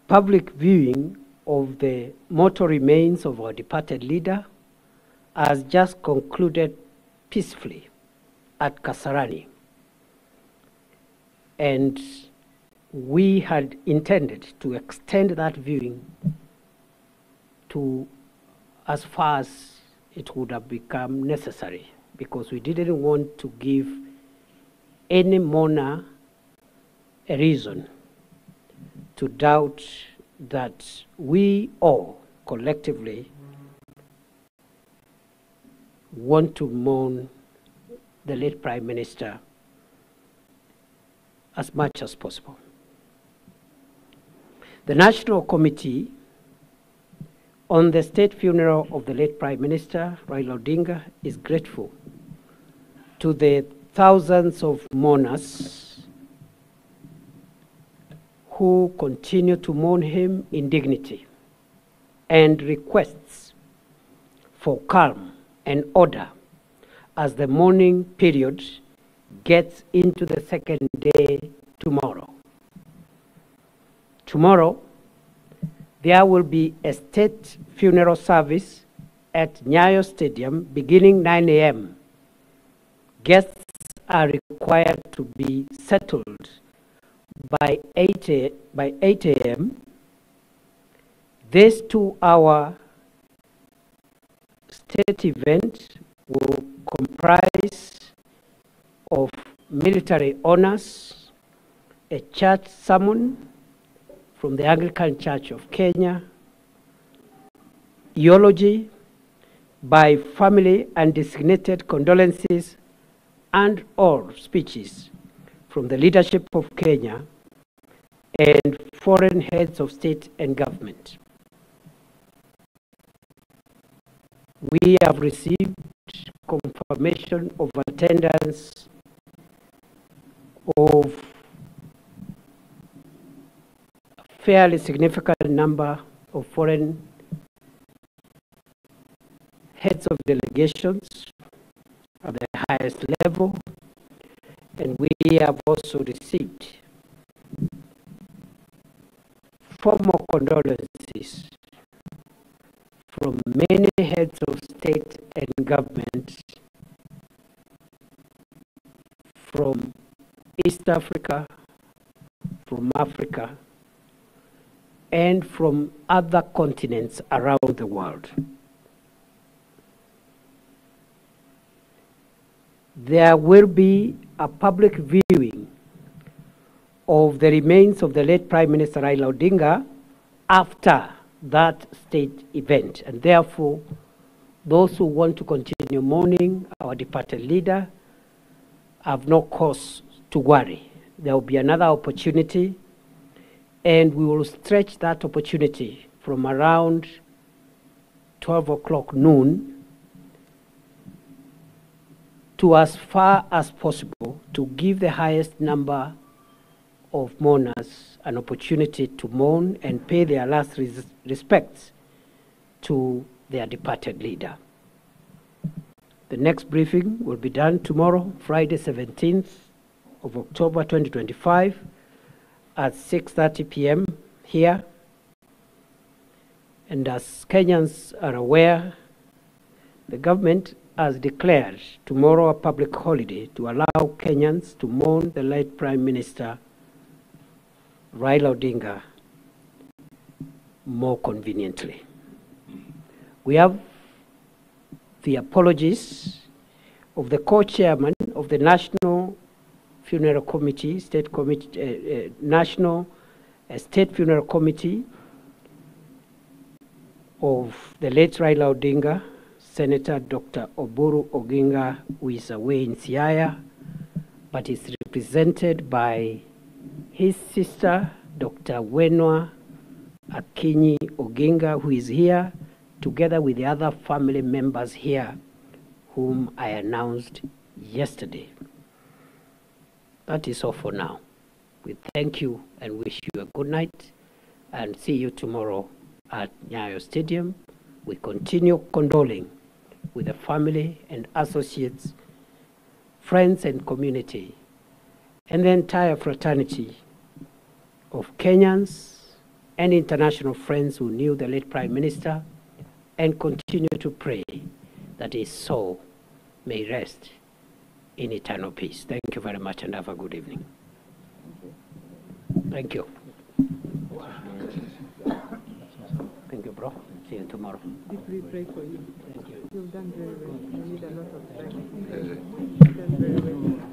Public viewing of the mortal remains of our departed leader has just concluded peacefully at Kasarani, and we had intended to extend that viewing to as far as it would have become necessary, because we didn't want to give any mourner a reason to doubt that we all collectively want to mourn the late Prime Minister as much as possible. The National Committee on the state funeral of the late Prime Minister Raila Odinga is grateful to the thousands of mourners who continue to mourn him in dignity and requests for calm and order as the mourning period gets into the second day tomorrow. Tomorrow, there will be a state funeral service at Nyayo Stadium beginning nine a m. Guests are required to be settled by eight a, by eight a m. This two-hour state event will comprise of military honors, a church sermon from the Anglican Church of Kenya, eulogy by family and designated condolences, and all speeches from the leadership of Kenya and foreign heads of state and government. We have received confirmation of attendance of a fairly significant number of foreign heads of delegations at the highest level, and we have also received formal condolences from many heads of state and government from East Africa, from Africa, and from other continents around the world. There will be a public viewing of the remains of the late Prime Minister Raila Odinga after that state event, and therefore those who want to continue mourning our departed leader have no cause to worry. There will be another opportunity, and we will stretch that opportunity from around twelve o'clock noon to as far as possible to give the highest number of mourners an opportunity to mourn and pay their last res-, respects to their departed leader. The next briefing will be done tomorrow, Friday, seventeenth of October twenty twenty-five, at six thirty p m here. And as Kenyans are aware, the government has declared tomorrow a public holiday to allow Kenyans to mourn the late Prime Minister Raila Odinga more conveniently. We have the apologies of the co-chairman of the National Funeral Committee, State Committee, uh, uh, National, uh, State Funeral Committee of the late Raila Odinga, Senator Doctor Oburu Oginga, who is away in Siaya, but is represented by his sister, Doctor Wenwa Akinyi Oginga, who is here, together with the other family members here, whom I announced yesterday. That is all for now. We thank you and wish you a good night, and see you tomorrow at Nyayo Stadium. We continue condoling with the family and associates, friends and community, and the entire fraternity of Kenyans and international friends who knew the late Prime Minister, and continue to pray that his soul may rest in eternal peace. Thank you very much and have a good evening. Thank you. Thank you, bro. See you tomorrow. Deeply pray for you. Thank you. You've done very well. You need a lot of prayer. You've done very well.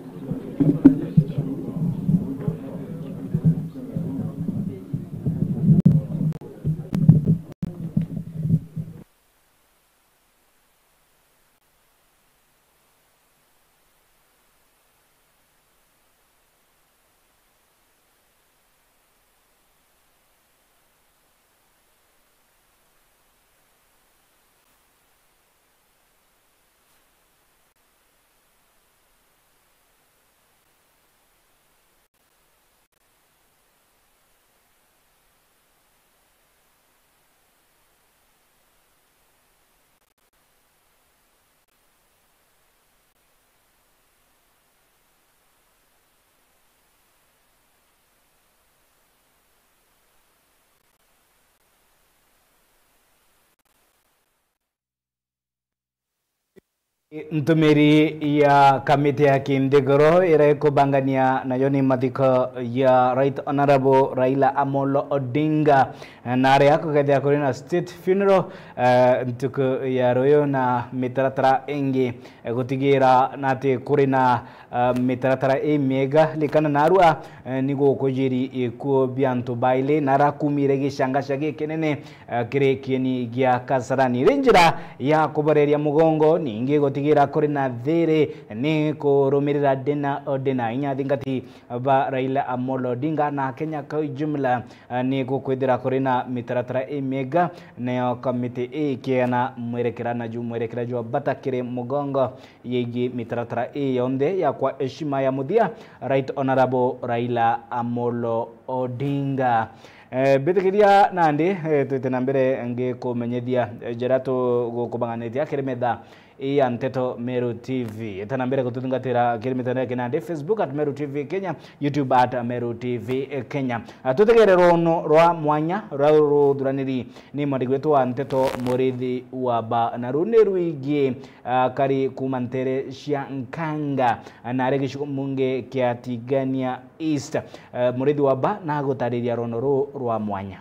Ntumiri ya kamiti ya kinthiguru iria ikubangania nayo ni mathiko ya Right Honourable Raila Amolo Odinga, na aria kugethia kuri na state funeral, eh, ntuku ya ruyu na mitaratara ingi, eh, gutigira na ati kuri na, eh, mitaratara imiega. Likana narua, eh, ni gukujiri ikuo bia antu baili, na arakumire gicangaca gikinene, eh, kiri kieni gia Kasarani. Iri njira ya kuboreria mugongo, ningi gutigira kuri na thiri ni kurumirira dina o dina. Inya athingati ba Raila Amolo Odinga na Kenya kwa ujumla, eh, ni gukwithira kuri na mitaratara imiega, nayo kamiti ii ikiana mwerekera na ju mwerekera jwa bata kiri mugongo yegii mitaratara ii yonthe ya kwa heshima ya muthia Right Honourable Raila Amolo Odinga. Eh, mbitikiria nandi, eh, twite na mbere ngikumenyithia, eh, jaria tugukubanganitie kiri metha ii ya Nteto Meru T V. Ita na mbere gututhingatira kiri mitandao ya kinandi, Facebook at Meru T V Kenya, YouTube at Meru T V Kenya. Ah, tutegere rwono rwa mwanya ruria ruthuraniri ni mwandiki wetu wa Nteto Murithi wa Ba, na ruu ni rwigii, ah, kari kuuma ntere cia Nkanga, ah, na ari gicigo mbunge kia Tigania East. Eh, Murithi wa Ba nagutariria rwono ruu rwa mwanya.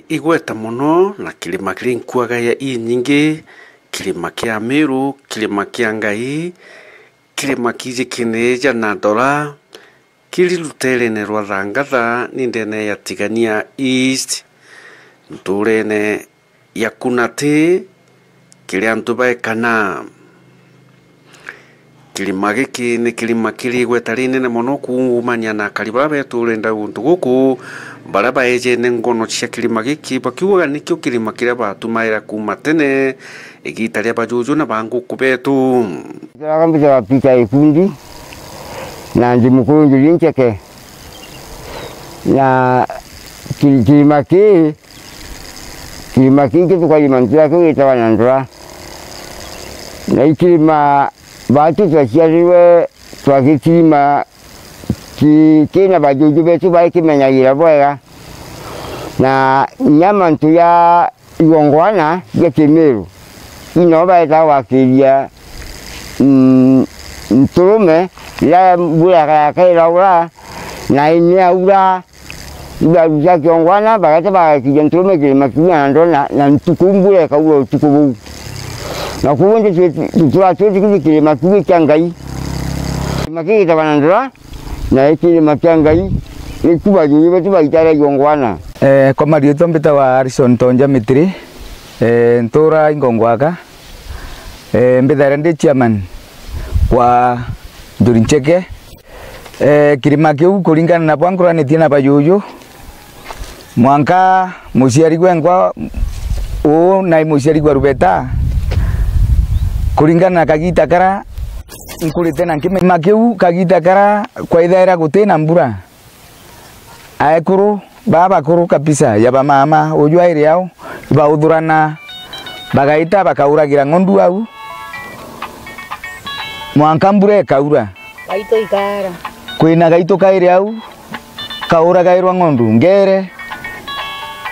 Igweta mono na kirima kiri nkuaga ya inyingi, kirima kia Meru, kirima kia Ngai, kirima kiji kinija na ndora, kiri ruteerene rwa Thangatha ni ndene ya Tigania East, ntuurene ya Kunati, kiri antu baekana. Kirima giki ni kirima kiri igweta rinene mono kuumania na akari baria beturenda guntu guku, baria baejene ngono cia kirima giki bakiugaga nikio kirima kiria batumaira kuuma tene, igita ria bajuju na banguku betu. Njitagwa Peter Ikundi, na ndi mukuru njuri Ncheke. Na ki-, kirima kii, kirima kii gitukarima ntura kiu gitagwa na ndura. Na i kirima baatu twaciarirwe twagikirima ki-, kina bajuju betu baikimenyagira bwega. Na inya mantu ja igongwana bia Kimiru, ino baetaa gwakiria, mm, nturume, riria mbura yakaya ikairaura, na ini yaura, ibaruta kiongwana, bageta bagakiria nturume kirima kiu na ndona, na ntuku mbura ikaura utuku buu. Na koguo ndio tweti-, tutura twetikirie kirima kiu kia Ngai. Kirima kiu gitagwa na ndora, na i kirima kia Ngai, ni kuba juju betu baitara igongwana. Eh, kwa mariitwa mbitagwa Harrison Tonja Mitiri, eh, ntura Ingongwaga, eh, mbithaira ndi chairman kwa Njuri Ncheke. Eh, kirima kiu kuringana na bwa nkuranitie na bajuju, mwanka muciari gwenkwa uu nai muciari gwa Rubeta, kuringana na kagita kara nkurite na nkime-, kirima kiu kagita kara kwaithaira guti na mbura, aekuru baa bakuru kabisa ya bamama uju airi au, ibauthurana, bagaita bakauragira ng'ondu au, mwanka mbura ikaura. Gaito ikara. Kwina gaito kairi au, kauragairwa ng'ondu ngere.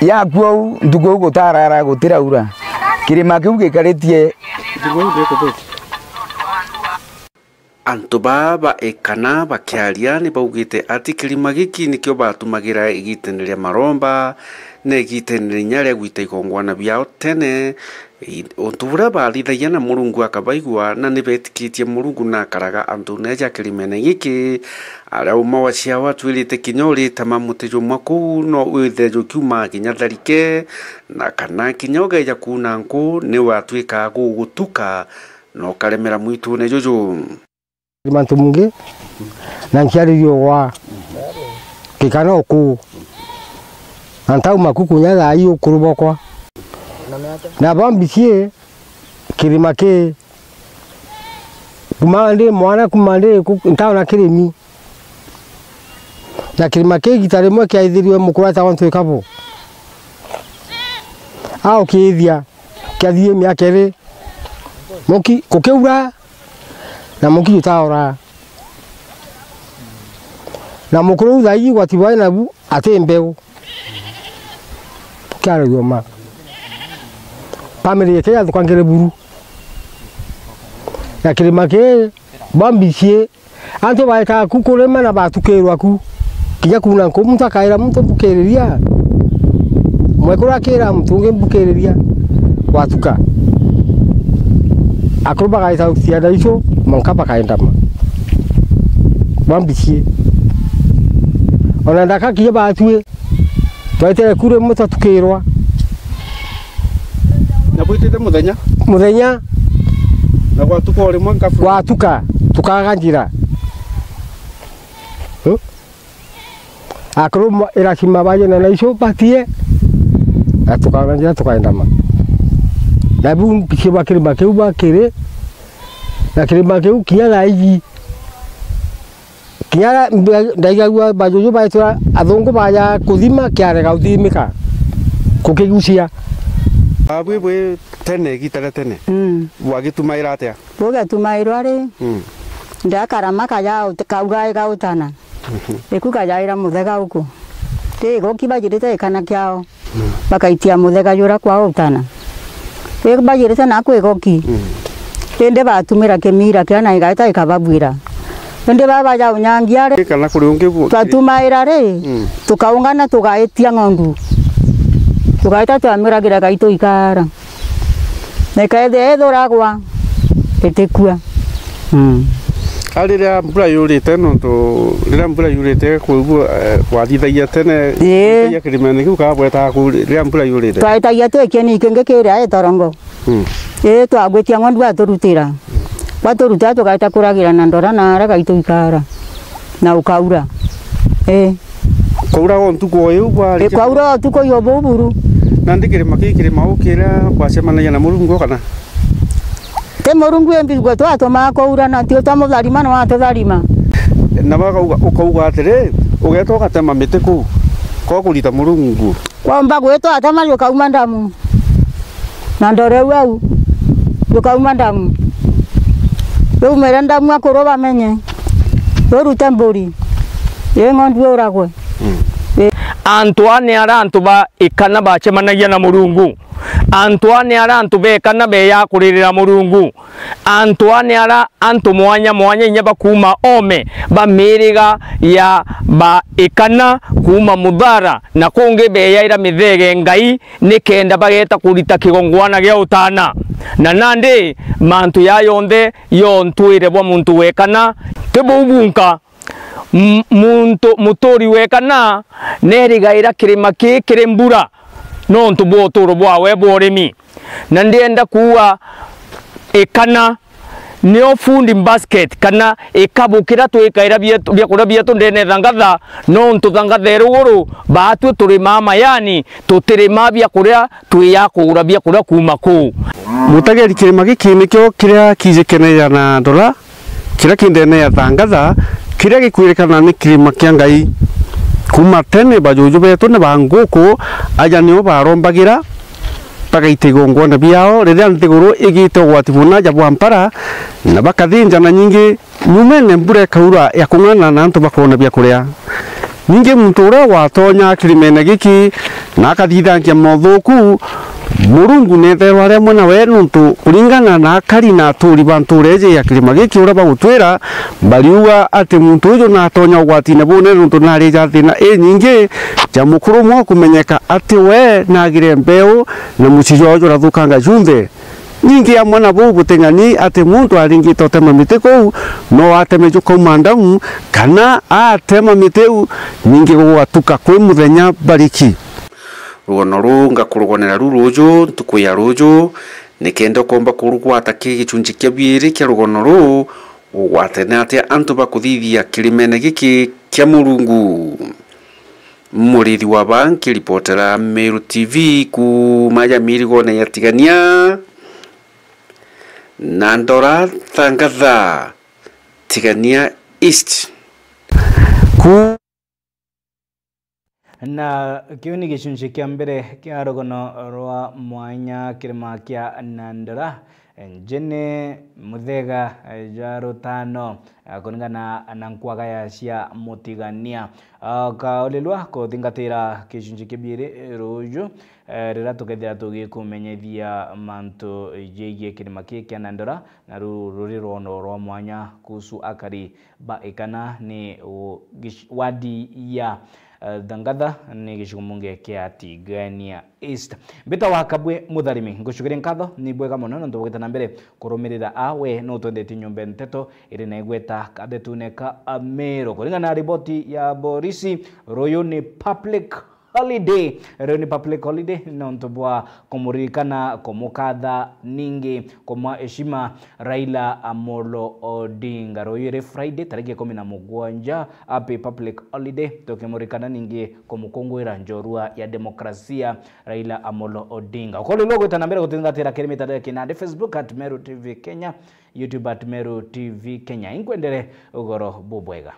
Yakua au, ntuku au gutarara gutiraura. Kirima kiu gikaritie. Ntuku au ndikuthika. Antu baa ba Ikana bakiaria ni baugite ati kirima giki nikio batumagira igitene ria maromba na igitene rinya ria gwita igongwana biao tene, i-, untu buria bathithagia na Murungu akabaigua, na ni betikitie Murungu na akaraga antune ja kirimene giki. Aria umwe wa ciao atwirite kinya uritema muti jumwe kuu no withe jukiumaa kinya tharike, na kana kinya ugeja kuuna nku ni watwikaga gugutuka na ukaremera mwitune juju. Mantu mungi, na nkiaririo gwa kikana uku, na ntauma ku kunya thaa ii ukuru bokwa. Na bambicie kirima ki, kuma ndi mwana, kuma ndi ku-, ntaona kirimi. Na kirima ki igita rimwe kiaithiriwe mukuru etagwa Ntwikabo. Aukiithia, kiathie miaka iri, muki kukiura, na muki jutaora. Na mukuru u thaiji gwati bwai nabu ati mbeu. Kiaragia ma. Family yake yathukangire buru ya kirima kii, bambicie. Antu baetaa ku kurima na batukirwa ku. Kinya kuuna nku, muntu akaira muntu, "Mbukiriria." Mwekuru akira muntu ungi, "Mbukiriria." Gwatuka. Akuru bagaita ciana icio, mwanka bakaendama. Bambicie. Ona ndaka kinya batwi. Twaitire kuri rimwe twatukirwa. Na bwitite muthenya? Muthenya. Na gwatuka o rimwe nkabu? Gwatuka, tukaga njira. Hmm? Akuru ma-, iracima bajene na icio batie, na tukaga njira tukaendama. Na bu mbikie bwa kirima kiu bakiri, na kirima kiu kinya thaa iji. Kinya mbe-, ndaigagua bajuju baitwa athungu baja kuthima, kiarega uthimika, kukigucia. Abwi bwi tene, igita ria tene, mm, bwagitumaira atia? Bugatumairwa ri, mm, ndakarama kaja ut-, kaugae gautana. Mhm. Iku kajaira muthega uku. Ri igoki bajirite ikana kiao. Bakaitia muthega jura kwa utana. Ri bajirite naku igoki. Mm. Indi batumira kimira kia na igaita ikababwira. Indi baba ja unyangia ri, kana kuri ungi bu-, twatumaira ri, mm, tukaungana tugaitia ng'ondu. Tugaita twamiragira gaitu ikara. Na ikaithia ithuragwa, itikua. Mm. A, riria mbura yurite, nontu riria mbura yurite, kuu, eh, bwathithagia tene, ii, bwitagia kirimene kiu, kana bwetaga kuu riria mbura yurite? Twaitagia twi kieni kingi kiria itorongo. Mm. Ii, twagwitia ng'ondu aturutira. Baturutira tugaita kuragira na ndora na ara gaitu ikara. Na ukaura. Ii. Kwauraga o ntuku o iu bwarikia? Ii, kwaura o ntuku iu buburu. Nandi kirima kii, kirima uu kiria bwacemanagia na Murungu kana? Ti Murungu, i mbigua twatumaa kwaura, na tio twamutharima, no atutharima. Na bakauga, ukauga atiri, ugeeta ugatema miti kuu, ko kurita Murungu. Kwomba gwitwa atema, jukauma ndamu. Na ndore u au, jukauma ndamu. Riu mere ndamu akuru bamenye. Rurute mburi. Ii ng'ondu uragwe. Mm. Ii. Antu aa ni ara antu ba ikana bacemanagia na Murungu. Antu aa ni ara antu ba ikana beejaga kuririra Murungu. Antu aa ni ara antu mwanya mwanya, inya ba kuuma oome ba miiriga ya ba ikana, kuuma Muthara na kungi, beejaira mithege Ngai, nikenda bageeta kurita kigongwana gia utana. Na nandi mantu jaa jonthe jo ntwire bwa muntu wa ikana, ti buu bunka. M-, muntu, muturi wa ikana neerigaira kirima kii kiri mbura nontu bwa uturo bwawe bwa urimi. Na ndienda kuuga ikana nio food basket, kana ikabu kiria twikaira bietu, biakuria bietu ndene thangatha, nontu thangatha i ruguru, baatwi turimaa mayani, tutirimaa biakuria, twijaga kugura biakuria kuuma kuu. Mutegeri, kirima giki nikio kiria kijikeneja na ndora, kiria ki ndene ya thangatha, kiria gikwirikana ni kirima kia Ngai. Kuuma tene bajuju betu na ba nguku, aja nio barombagira, bagaita igongwana biao riria nthiguru igiite ugwati buna ja bwa mpara, na bakathinja na nyingi nyumene mbura ikaura ya kung'ana na antu bakoona bia kuria. Ningi muntu uria watonya kirimene giki na akathithangia mothuku, Murungu neethairwa ari amwe nawe, nontu kuringana na akari na aturi ba ntuura iji ya kirima giki uria bagutwira, bariuga ati muntu uju natonya ugwatine bunene, nontu narija thina inyingi ja mukuru umwe kumenyeka ati we nagire mbeu na mucii jwao jurathukanga junthe. Ningi amwe na buu, buting'ani ati muntu aringite utema miti kuu, no ateme jukauma ndamu, kana atema miti iu, ningi gugatuka kwi muthenya bariki. Rugono ruu ngakurugonera ru ruuju ntuku ya ruuju, nikenda ukomba kurugwata kiri gichunchi kia biiri kia rugono ruu, ugwatene atia antu bakuthithia kirimene giki kia Murungu. Murithi wa ba nkiripotera Meru T V kuuma ja mirigone ya Tigania na ndora thangatha Tigania East. Ku- Na kiu ni gicunci kia mbere kia rugono rwa mwanya kirima kia Nandora. Njene muthega jwa rutano, kuringana na nkwagaya cia mutigania. Kaulilwa kuthingatira gicunci kia biiri ruju, riria tukethira tugikumenyithia mantu jegie kirima kii kia Nandora, na ru ruri rwono rwa mwanya kuhusu akari ba ikana ni u-, gish-, wadi ya, eh, Thangatha ni gicigo mbunge kia Tigania East. Mbita wa Kabwe Mutharimi, ngucukiria nkatho, ni bwega mono nontu bwa gwita na mbere kurumirira a we no utwendetie nyomba ya nteto iri na igweta kathetune ka Ameru. Kuringana na riboti ya borisi, ruyu ni public holiday. Riu ni public holiday nontu bwa kumuririkana, kumukatha, ningi kumwa heshima Raila Amolo Odinga. Ruyu iri Friday, tariki ikumi na mugwanja, happy public holiday, tukimuririkana ningi kumukunguira njorua ya demokrasia Raila Amolo Odinga. Ukolilwa gwita na mbere gututhingatira kiri mitandao ya kinandi, Facebook at Meru T V Kenya, YouTube at Meru T V Kenya. Inkwendere ugoro bubwega.